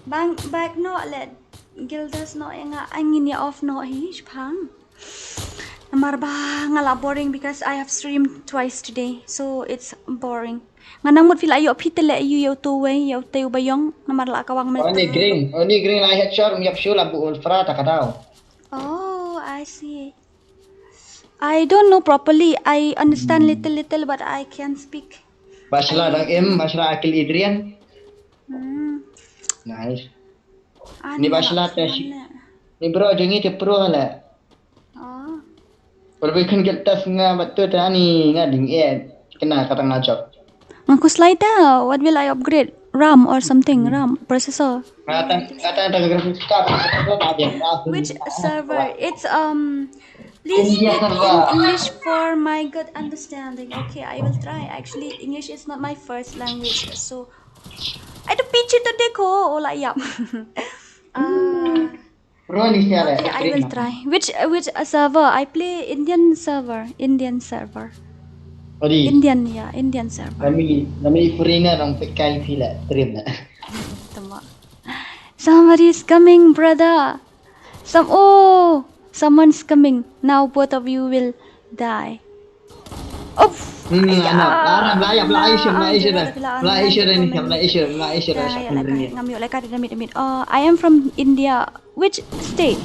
Bang bak no le Gildas no nga angin ya off no hi shpang. Namar ba nga la boring because I have streamed twice today. So it's boring. Nga nang mut phi la ïoh phi te leh ïa uto uwei, ïa uto uba ïong, namar la ka wang mel. Oni green, oni green la headshot, ym ïap shu la bu ultra ta ka daw. Oh, I see. I don't know properly. I understand little little but I can speak. Bashla dang im, bashla akil Adrian. Hmm. Nice. Ah, ni bashla te shi. Ni bro jong ngi te pro le. Oh. Por bi khun gel tas nga batu ta ni nga ding e kena kata nga jok. Nga kuslai ta, what will I upgrade? RAM or something, RAM, processor. Nga ta, nga ta ta graphics card, ta dia. Which server? It's um please speak in English for my good understanding. Okay, I will try. Actually, English is not my first language, so I do pitch it to deko ola yap. Uh, Ronnie siya okay, I will try. Which uh, which uh, server? I play Indian server. Indian server. Odi. Indian, yeah, Indian server. Nami nami foreigner ang pekai pila stream na. Tama. Somebody is coming, brother. Some oh, someone's coming. Now both of you will die. Oh. Hmm, ano? Ara, bla ya, bla Asia, bla Asia, bla Asia, bla Asia, bla Asia. Ngam ïoh leh ka da mit mit. Oh, I am from India. Which state?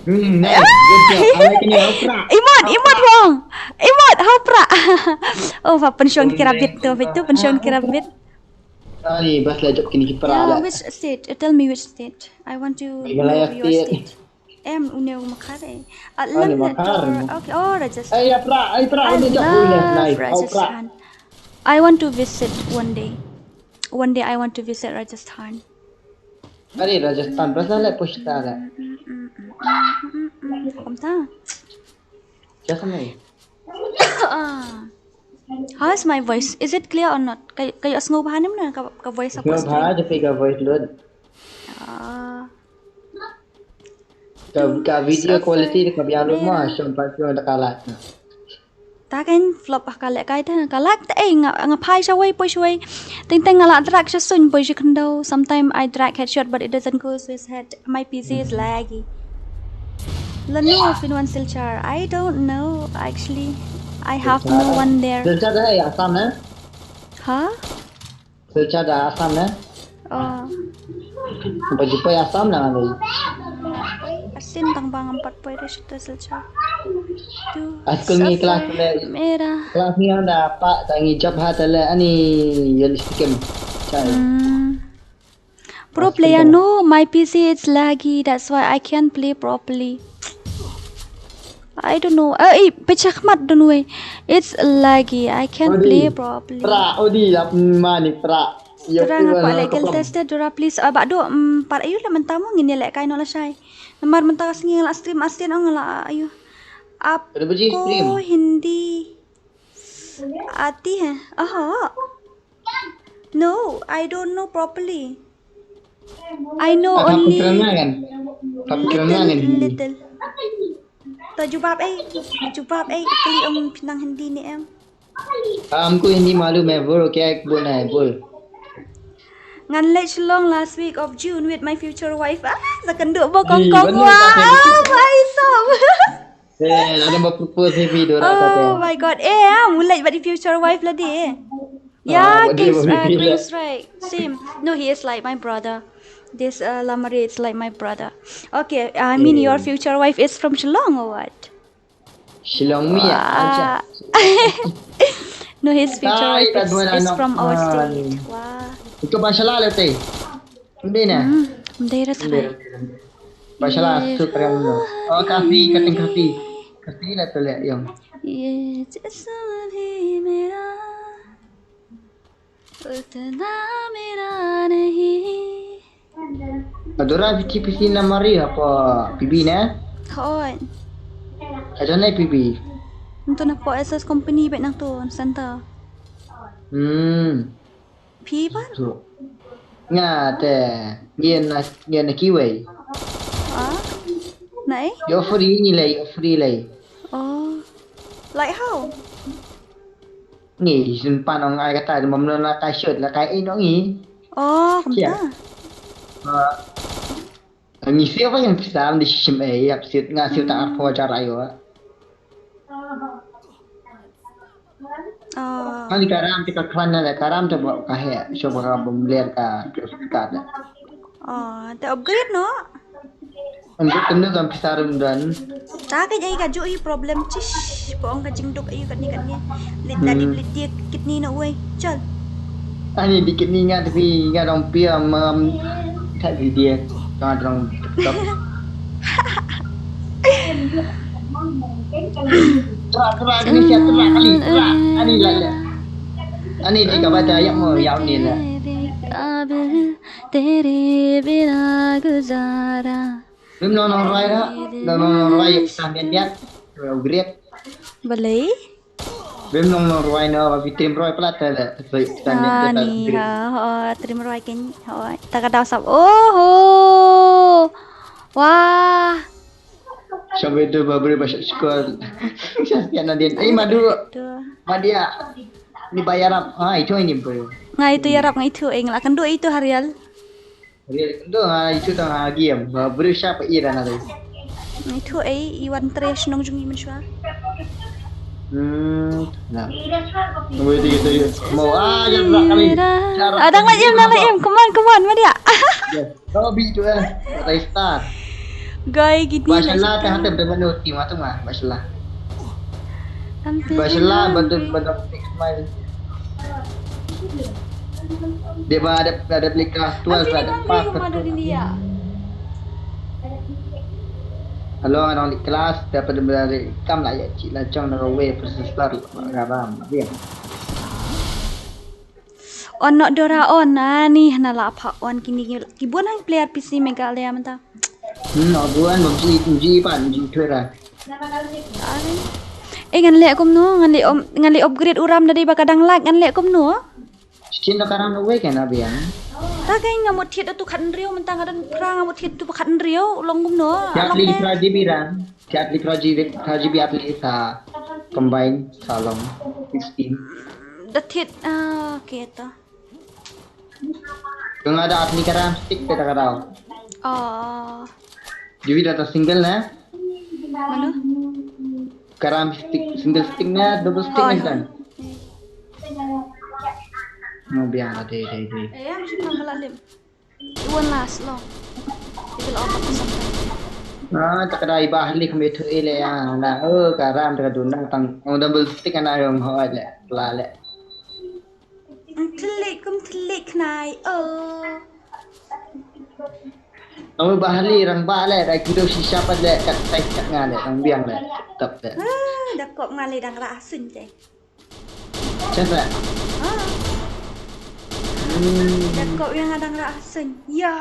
Hmm, nice. Good job. I like it. Hopra. Imot, imot wrong. Imot, hopra. Oh, pa pension kira bit tu, bit tu pension kira bit. Ani bas la jop kini ki pra. Yeah, which state? Uh, tell me which state. I want to know your state. Em, une u Makhar eh. Uh, Lamnator. Okay, oh, Rajasthan. Ay, pra, ay, pra, I love Rajasthan. I want to visit one day. One day I want to visit Rajasthan. Are Rajasthan, bas la pushta la. Kumta. Just me. Ah. How is my voice? Is it clear or not? Kay kay asngo bahanim na ka, ka voice aku. Ka voice lut. Ah. Ka, ka video quality ka biang lut ma, shong pa shong da kalat. Ta kan flop ah ka leh kai ta, ka lak ta eh nga, nga phai shawei poi shawei. Ting ting nga la drag sha suiñ poi shi khyndew. Sometimes I drag headshot but it doesn't go to his head. My P C is laggy. Lano phin wan Silchar? I don't know actually. I have no one there. Silchar da Assam eh? Huh? Silchar da Assam eh? Oh. Ba ju poi Assam na ngi. Asin tang ba ngam pat poi da shuh Silchar. Askul ngi kelas le. Mera. Kelas ngi ong da pa ta ngi jop ha ta le ani yel sikem. Chai. Hmm. Pro player, no, my P C it's laggy, that's why I can't play properly. I don't know. Eh, eh, pechakmat don't know. It's laggy. I can't play properly. Pra, odi lap mani pra. Dura nga kwah leh guild test dura please. Ah, ba do, mm, par ayu la mynta mo ngin ïa leh kai no la shai. Namar mynta ka sngi nga la stream asin ong la ayu. Ap ko Hindi. Ati hai. Aha. No, I don't know properly. I know only little, little. To jubab eh, jubab eh, kali ong pynang Hindi ne em. Am ko Hindi malum hai, bro, kya ek bolna hai, bol. Ngan leh Shillong last week of June with my future wife. Ah, sa kynduh ba kong kong wa. Ah, bhai sahab. Eh, ada ba propose ni video rata. Oh my god. Eh, ah, mulai ba di future wife la di. Yeah, Kings, uh, Kings, right. Same. No, he is like my brother. This uh, Lamari is like my brother. Okay, I mean your future wife is from Shillong or what? Shillong mi ya. No, his future wife is, is from our state. Wow. Ito ba shala le te? Hindi na. Hmm, hindi ra try. Ba shala su krem no. Oh, kafi, kating kafi. Kafi la to le yong. Ye jaisa bhi mera utna mera nahi. Adora P T P C na mari apa P B na? Hoi. Aja na P B. Ntu na po S S company bet nang tu center. Hmm. Phi ba? Nga te ngin na ngin na kiwei. Ah? Na eh? Yo free ni lei, yo free lei. Oh. Like how? Ni jin pan ong ai kata de mam na kai shot la kai eh nong i. Oh, kumta. Ah. Ngi siu ba yang pisam di shim eh yap siu nga siu ta arpho jar ayo. Oh. Ani karam te ka klan na karam te ba ka he so ba ka bom ler ka graphic card. Oh, te upgrade noh. An tu kena kan pisar dan. Ta ka jai ka ju i problem chish. Pong ka jingduk ayu kat ni kat ni. Lit tadi lit dia kit ni na uai. Chal. Ani dikit ni ngat pi ngat dong pia mam tak di dia. Tang dong. Terak terak ni siap terak kali terak. Ani lah lah. Ani di kabar dah yang mau yang ni lah. तेरे बिना गुजारा. Bim nong nong roi da. Nong nong nong roi yuk sambian dia. Great. Balei? Bim nong nong roi no ba bitrim roi plat da. Yuk sambian dia. Ani ha ho trim roi ken ho. Taka daw sap. Oh ho. Wah. Sampai tu ba beri ba sekolah. Sambian nadin. Eh madu. Madia. Ni bayar ap. Ah itu ini bro. Ngai itu yarap ngai itu eng la kan do itu harial. Ri do nga itu tang ha game ba bru sha pa ira na dei. Itu ei i wan tre shnong jung i mynshuwa. Hmm. Na. Wei di tu. Mo ah ya bra kami. Adang la im na la im. Come on, come on, Madia. Yes. Kau bi tu eh. Rai star. Gai gidi. Ba shala ta hatem da manu ti ma tu ma ba shala. Ba shala ba tu ba da fix mai. Dia ba ada ada beli kelas dua ada pas. Hello, anong di kelas dapat dari kam lah ya cik lacong na we processor. Rabam dia. On nok dora on ani hana la pha on kini ki bun hang player P C Meghalaya mynta. Hmm, abuan bam ji ji pan ji twera. Eh ngan leh kumno ngan leh om ngan leh upgrade u ram da dei ba ka dang lag ngan leh kumno. Chin da ka ram wei kan abiang. Ta ka nga mut thied tu khat nriu mynta nga don pra nga mut thied tu khat nriu long kumno. Thied li pra ji bi ram. Thied li pra ji bi pra ji bi at li sa combine sa long sixteen. Da thied ah okay ta. Kung ada at li ka ram stick pe ta ka daw. Oh. Jiwi data single na? Mano? Karam stick, single stick na, double stick na kan? No biang ade ade ade. Eh, ya mesti tambah lalim. Iwan last long. Tiga lo apa sampai. Ah, tak ada ibah li kami tu ile ya. Na, oh, karam tak ada nang tang. Oh, double stick na yang ho le, la le. Thylliej kum thylliej khnai o. Ong ba hali rang ba le da kilo shisha pat le kat tai kat nga le rang biang le tap le. Ah, da kop nga le dang rah suin te. Chat le. Ah. Hmm. Da kop yang dang rah suin. Ya.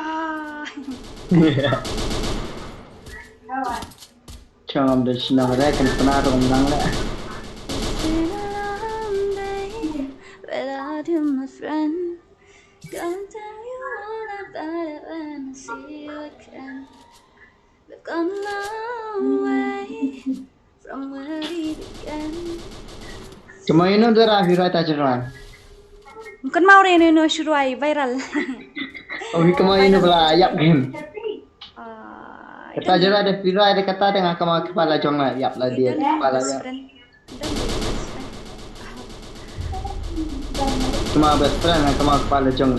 Chong da shnong re kan pna rong nang le. Without you, my friend. Can't tell you all about it when I see you again. We've come a long way from where we began. Kemai no dara hirai ta jerai. Mungkin mau re no no shurai viral. Oh, kemai no bela yap game. Ah, kata jera ada viral ada kata dengan kemai kepala jong lah yap lah dia kepala yap. Kemai best friend dengan kemai kepala jong.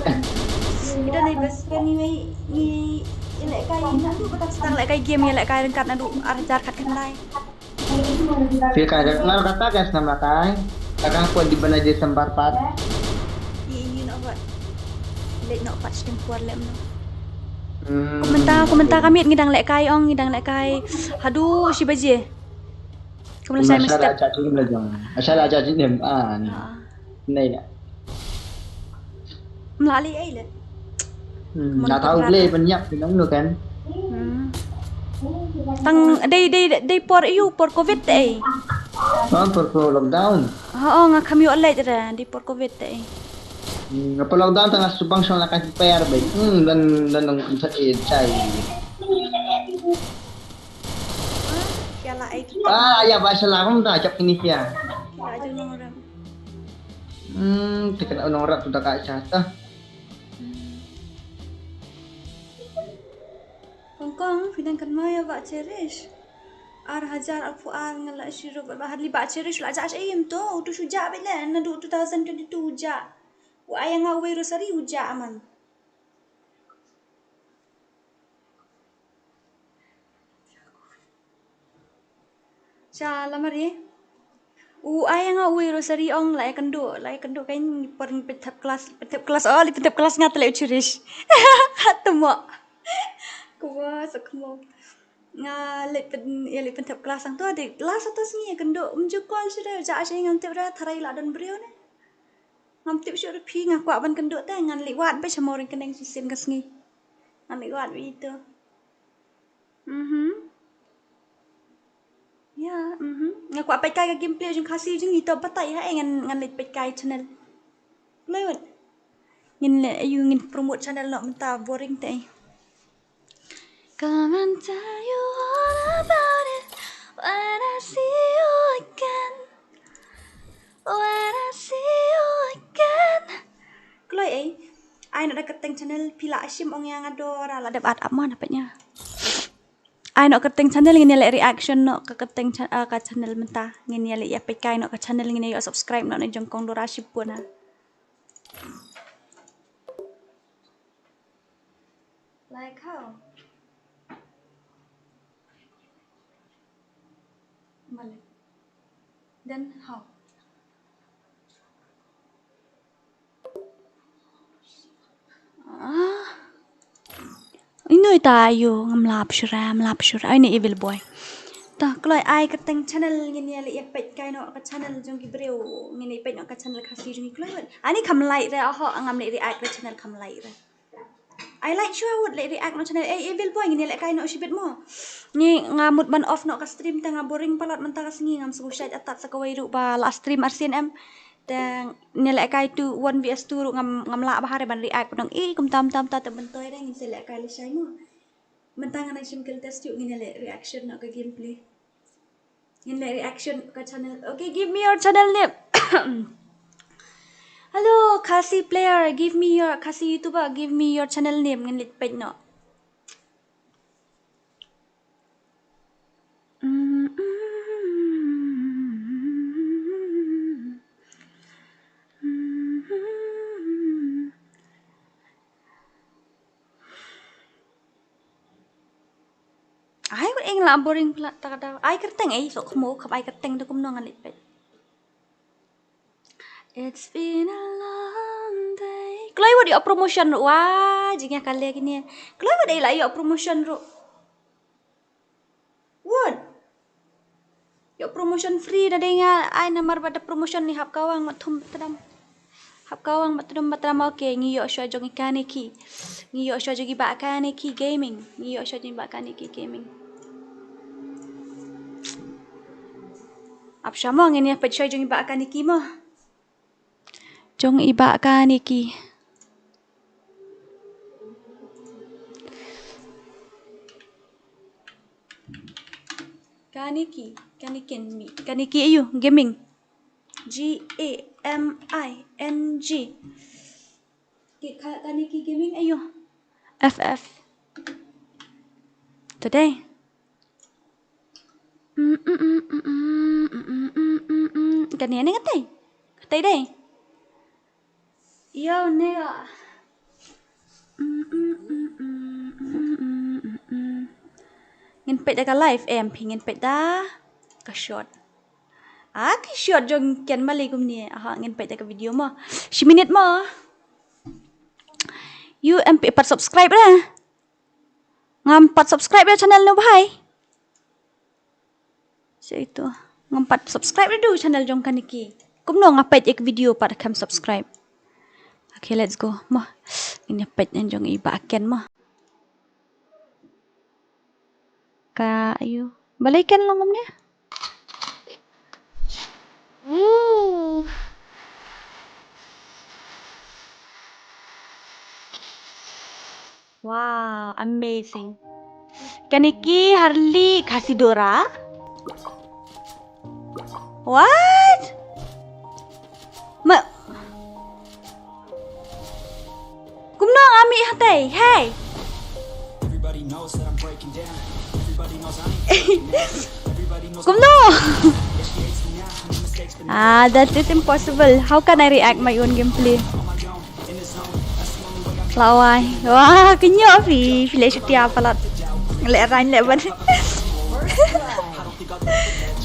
Ida ni best friend ni ni ni lek kai ni tu kata sedang lek kai game ni lek kai rengkat nadu arjar kat kendai. Phi kai da ngar kata ka snam la kai. Ka ka pon di bana di sembar pat. Ini ini nak buat. Lek nak pat stem kuar lem no. Hmm. Kumenta kumenta kami ngidang lek kai ong ngidang lek kai. Hadu shi baje. Kumla sai mesti. Asal aja jing la jong. Asal aja jing dem. Ah ni. Nei la. Mla li ai le. Hmm, na tau ble ban yap nong no kan. Hmm. Tang dei dei dei por yu por covid te ai. Ha por por lockdown. Ha oh nga kham yu le re dei por covid te ai. Hmm, nga por lockdown tang subang shong la ka per bai. Hmm, dan dan nong sa e chai. Kya la ai. Ah, ya ba salam ta chap kini kya. Kya jong nong ram. Hmm, tekan nong ram tu da ka cha ta. Kong kong, phi dang kynmaw ïa Bah Cherish. Ar hajar arphew ar nga la shu ruh ba hadli ba cherish la jah shim to, utu shu jah bad le naduh two thousand twenty-two u jah. U ai ïa nga uwei rosary u jah man. Sha lamar ye. U ai ïa nga uwei rosary ong la ïa kynduh, la ïa kynduh kan por pyntep klas, pyntep klas, oh, la pyntep klas nga te la u cherish. Temo. Kuwa sa kmo. Nga leit pyn, ïa leit pyntep klas hangto de. Last sato sngi ïa kynduh, um ju call shuh de, jah sha ngam tip re, tharai la don briew ne. Ngam tip shuh re phi, nga kwah ban kynduh te, ngan leit wad beit sha Mawryngkneng shisien ka sngi. Ngan leit wad beit ito. Mhm. Ya, mhm. Nga kwah peit kai ka gameplay jong Khasi jong ito batai ha, eh, ngan, ngan leit peit kai channel. Lewat. Ngin le, ayu ngin promote channel noh mynta boring te. Come and tell you all about it when I see you again. When I see you again. Kloi ei. Ai noh da kyrteng channel phi la shim ong ïa nga Dora la dep add up mo na peit ïa. Ai noh kyrteng channel ngin ïa leh reaction noh ka kyrteng cha-, ah, ka channel mynta. Ngin ïa leh ïa peit kai noh ka channel ngin ïa subscribe noh na jong kong Dora shipun ha. Like how? Malik. Then how? Ah. Ino ita ayu ngam lap shura, ngam lap shura. Ai ni evil boy. Ta kloi ai kyrteng channel ngin ïa leh ïa peit kai noh ka channel jong ki briew. Ngin ïa peit noh ka channel Khasi jong ki kloi. Ani kham like re, oho, ngam leh react re channel kham like re. Ai like shuwa wut leh react noh channel. Eh, evil boy ngin ïa leh kai noh shibit mo. Ni nga mut ban off noh ka stream te nga boring palat mynta ka sngi ngam sngewsih atat sa kawei ruh ba la stream arsien em. Te ngin ïa leh kai tu one versus two ruh ngam, ngam lah bha re ban react ban ong, eh, kumta kumta kumta te ban toi re ngin sa leh kai lashai mo. Mynta ngan shim kill test tu ngin ïa leh reaction noh ka gameplay. Ngin leh reaction ka channel. Okay, give me your channel name. Hello, Khasi player, give me your, Khasi YouTuber, give me your channel name. Ngin leh peit noh. Ai, wat eng la boring pla ta ka daw. Ai kyrteng ei, sok khmo kham ai kyrteng da kumno ngan leh peit. It's been a long day. Kloi wat ïoh promotion ruh wa, jingïakal ïa kine. Kloi wat ei la ïoh promotion ruh. Wat. Ïoh promotion free na dei nga ai namar ba da promotion ni hap kawang mat thum tram. Hap kawang mat thum mat tram, okay, ngi ïoh shuwa jong i Kaniki. Ngi ïoh shuwa jong i Bah Kaniki Gaming. Ngi ïoh shuwa jong i Bah Kaniki Gaming. Ap shuwa mo ngin ïa peit shuwa jong i Bah Kaniki mo. Jong i Bah Kaniki. Kaniki, Kaniki mi, Kaniki ayu, gaming. G A M I N G. Ki ka, Kaniki gaming ayu. F F. Today. Kane ne katei. Katei dei. Yo ne ga. Ngin peit da ka live em phi ngin peit da ka short. Ah, ka short jong Ken Mali kumne. Aha, ngin peit da ka video mo. Shi minit mo. You em phi pat subscribe re. Ngam pat subscribe re channel no bhai. Sa itu. Ngam pat subscribe re du channel jong Kaniki. Kumno nga peit ek video pat kam subscribe. Okay, let's go. Mo. Ngin ïa peit ngan jong i Bah Ken mo. Ka ayu. Balei Ken long kumne? Wow, amazing. Kaniki Harley Khasidora. What? Ma, kumno nga mih hatei? Hey. Everybody knows that I'm breaking down. Everybody knows I ain't breaking down. Kumno? Ah, that is impossible. How can I react my own gameplay? Lawai. Wah, kynnoh phi, phi leh shutia palat. Leh rang leh ban.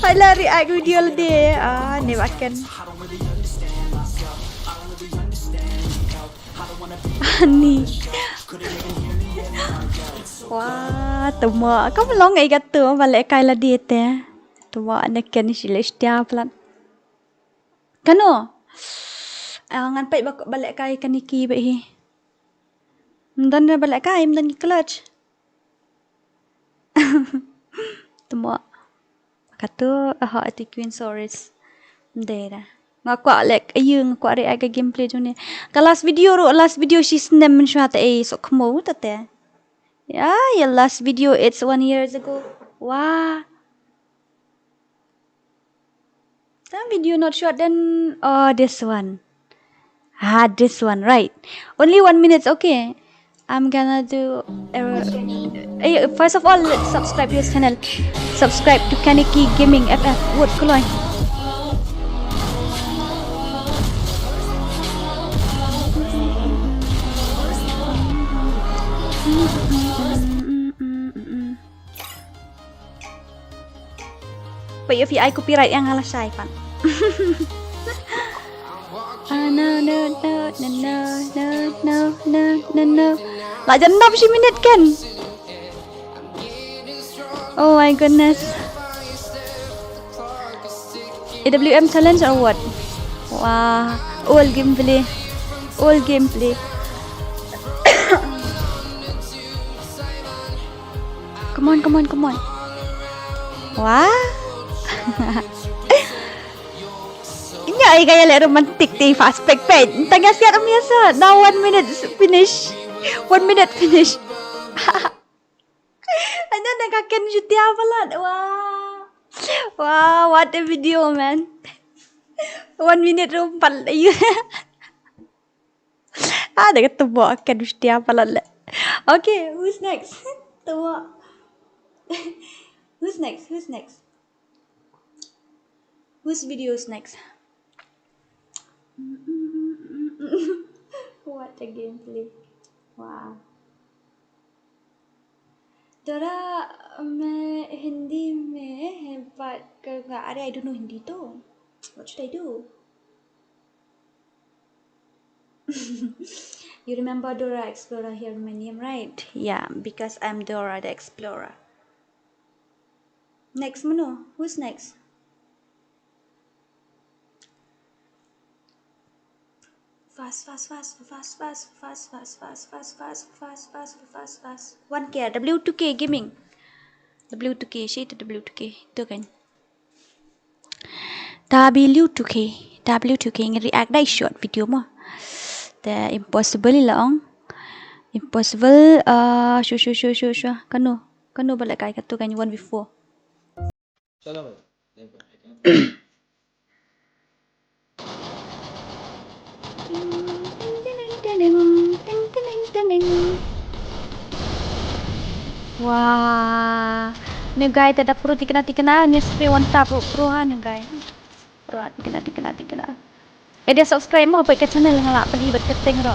Hai la react video lade. Ah, ne ba ken. Ani. Wah, tymmo. Kam long ei katu ba leh kai lade te. Tymmo ne ken shi leh shutia palat. Kano? Ah, ngan peit ba, ba leh kai kane ki ba hi. Ym don ba leh kai, ym don ki clutch. Tymmo. Katu, aha, ati Queen Soris. Ym dei da. Nga kwah leh, ayu, nga kwah react ka gameplay jong ne. Ka last video ruh, last video shi snem mynshuwa te, eh, sok khmo ta te. Yeah, your last video, it's one years ago. Wah. That video not short, then, oh, this one. Ah, this one, right. Only one minute, okay. I'm gonna do, uh, eh, first of all, let's subscribe to his channel. Subscribe to Kaneki Gaming F F. Wot kloi. Peit ïa phi ai copyright ïa nga lashai pat. Ah, no, no, no. La jan nop shi minit kan. Oh my goodness. A W M challenge or what? Wah, old gameplay. Old gameplay. Come on, come on, come on. Wah. Nya ai ka ïa leh romantic te fast pack pack. Tang ïa siat um ïa sa. Now one minute finish. One minute finish. Anya na ka ken shutia palat. Wah. Wah, what a video, man. One minute ruh pat ayu. Ah, da ka tymmo ken shutia palat leh. Okay, who's next? Tymmo. Who's next? Who's next? Whose video is next? What a gameplay. Wow. Dora, मैं हिंदी में बात करूँगा। अरे, I don't know हिंदी तो। What should I do? You remember Dora Explorer here, my name, right? Yeah, because I'm Dora the Explorer. Next, mano? Who's next? Fast, fast, fast, fast, fast, fast, fast, fast, fast, fast, fast, fast, fast, fast, fast. One K, W two K Gaming. W two K, shi tu W two K. Tu kan. W two K, W two K ngi react dai short video mo. Te impossible la ong. Impossible, uh, shu, shu, shu, shu, shu. Kano, kano ba leh kai katu kan one v four. Wah. Ni guy, te da pro tikna tikna, ni spray one tap pro ha ni guy. Pro tikna tikna tikna. Eh, da subscribe mo, peit ka channel nga la pynïaid bad ka teng ro.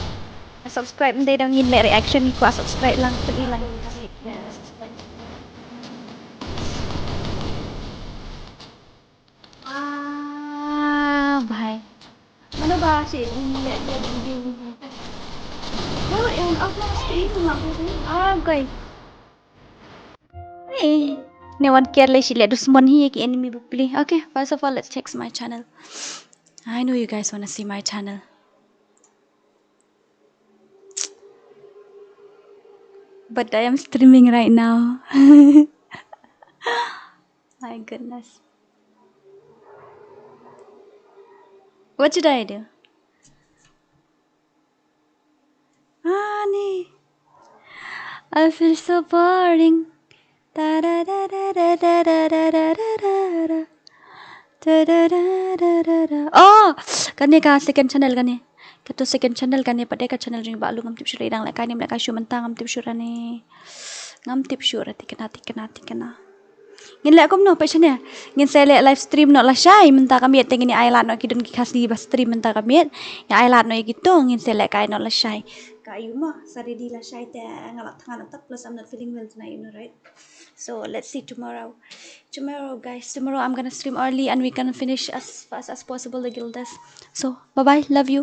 Subscribe, ym dei da ngin leh reaction, ko subscribe lang, pynïaid lang. Ah, bhai. Mano ba shi leh video. No, in upload stream lang. Ah, guys. Eh, ne wan care leh shi leh dusmon hi ki enemy bupli. Okay, first of all, let's check my channel. I know you guys wanna see my channel. But I am streaming right now. My goodness. What should I do? Ani. I feel so boring. Da da da da da da da da da da da da. Da da da da da da. Oh, kane ka second channel kane. Kato second channel kane pat de ka channel jong i Bah Lu, ngam tip shuh lei dang leh kai ne em leh kai shuh mynta, ngam tip shuh ra ne. Ngam tip shuh ra tikna tikna tikna. Ngin leh kumno, peit shane. Ngin sa leh live stream noh lashai mynta ka miet, te ngin ai lad noh ki don ki Khasi ba stream mynta ka miet. Ngin ai lad noh ïa kito, ngin sa leh kai noh lashai. Ka aïu mo, sa ready lashai te nga la thngan, plus I'm not feeling well tonight, you know, right? So let's see tomorrow. Tomorrow, guys, tomorrow I'm gonna stream early and we can finish as fast as possible the guild test. So bye bye, love you.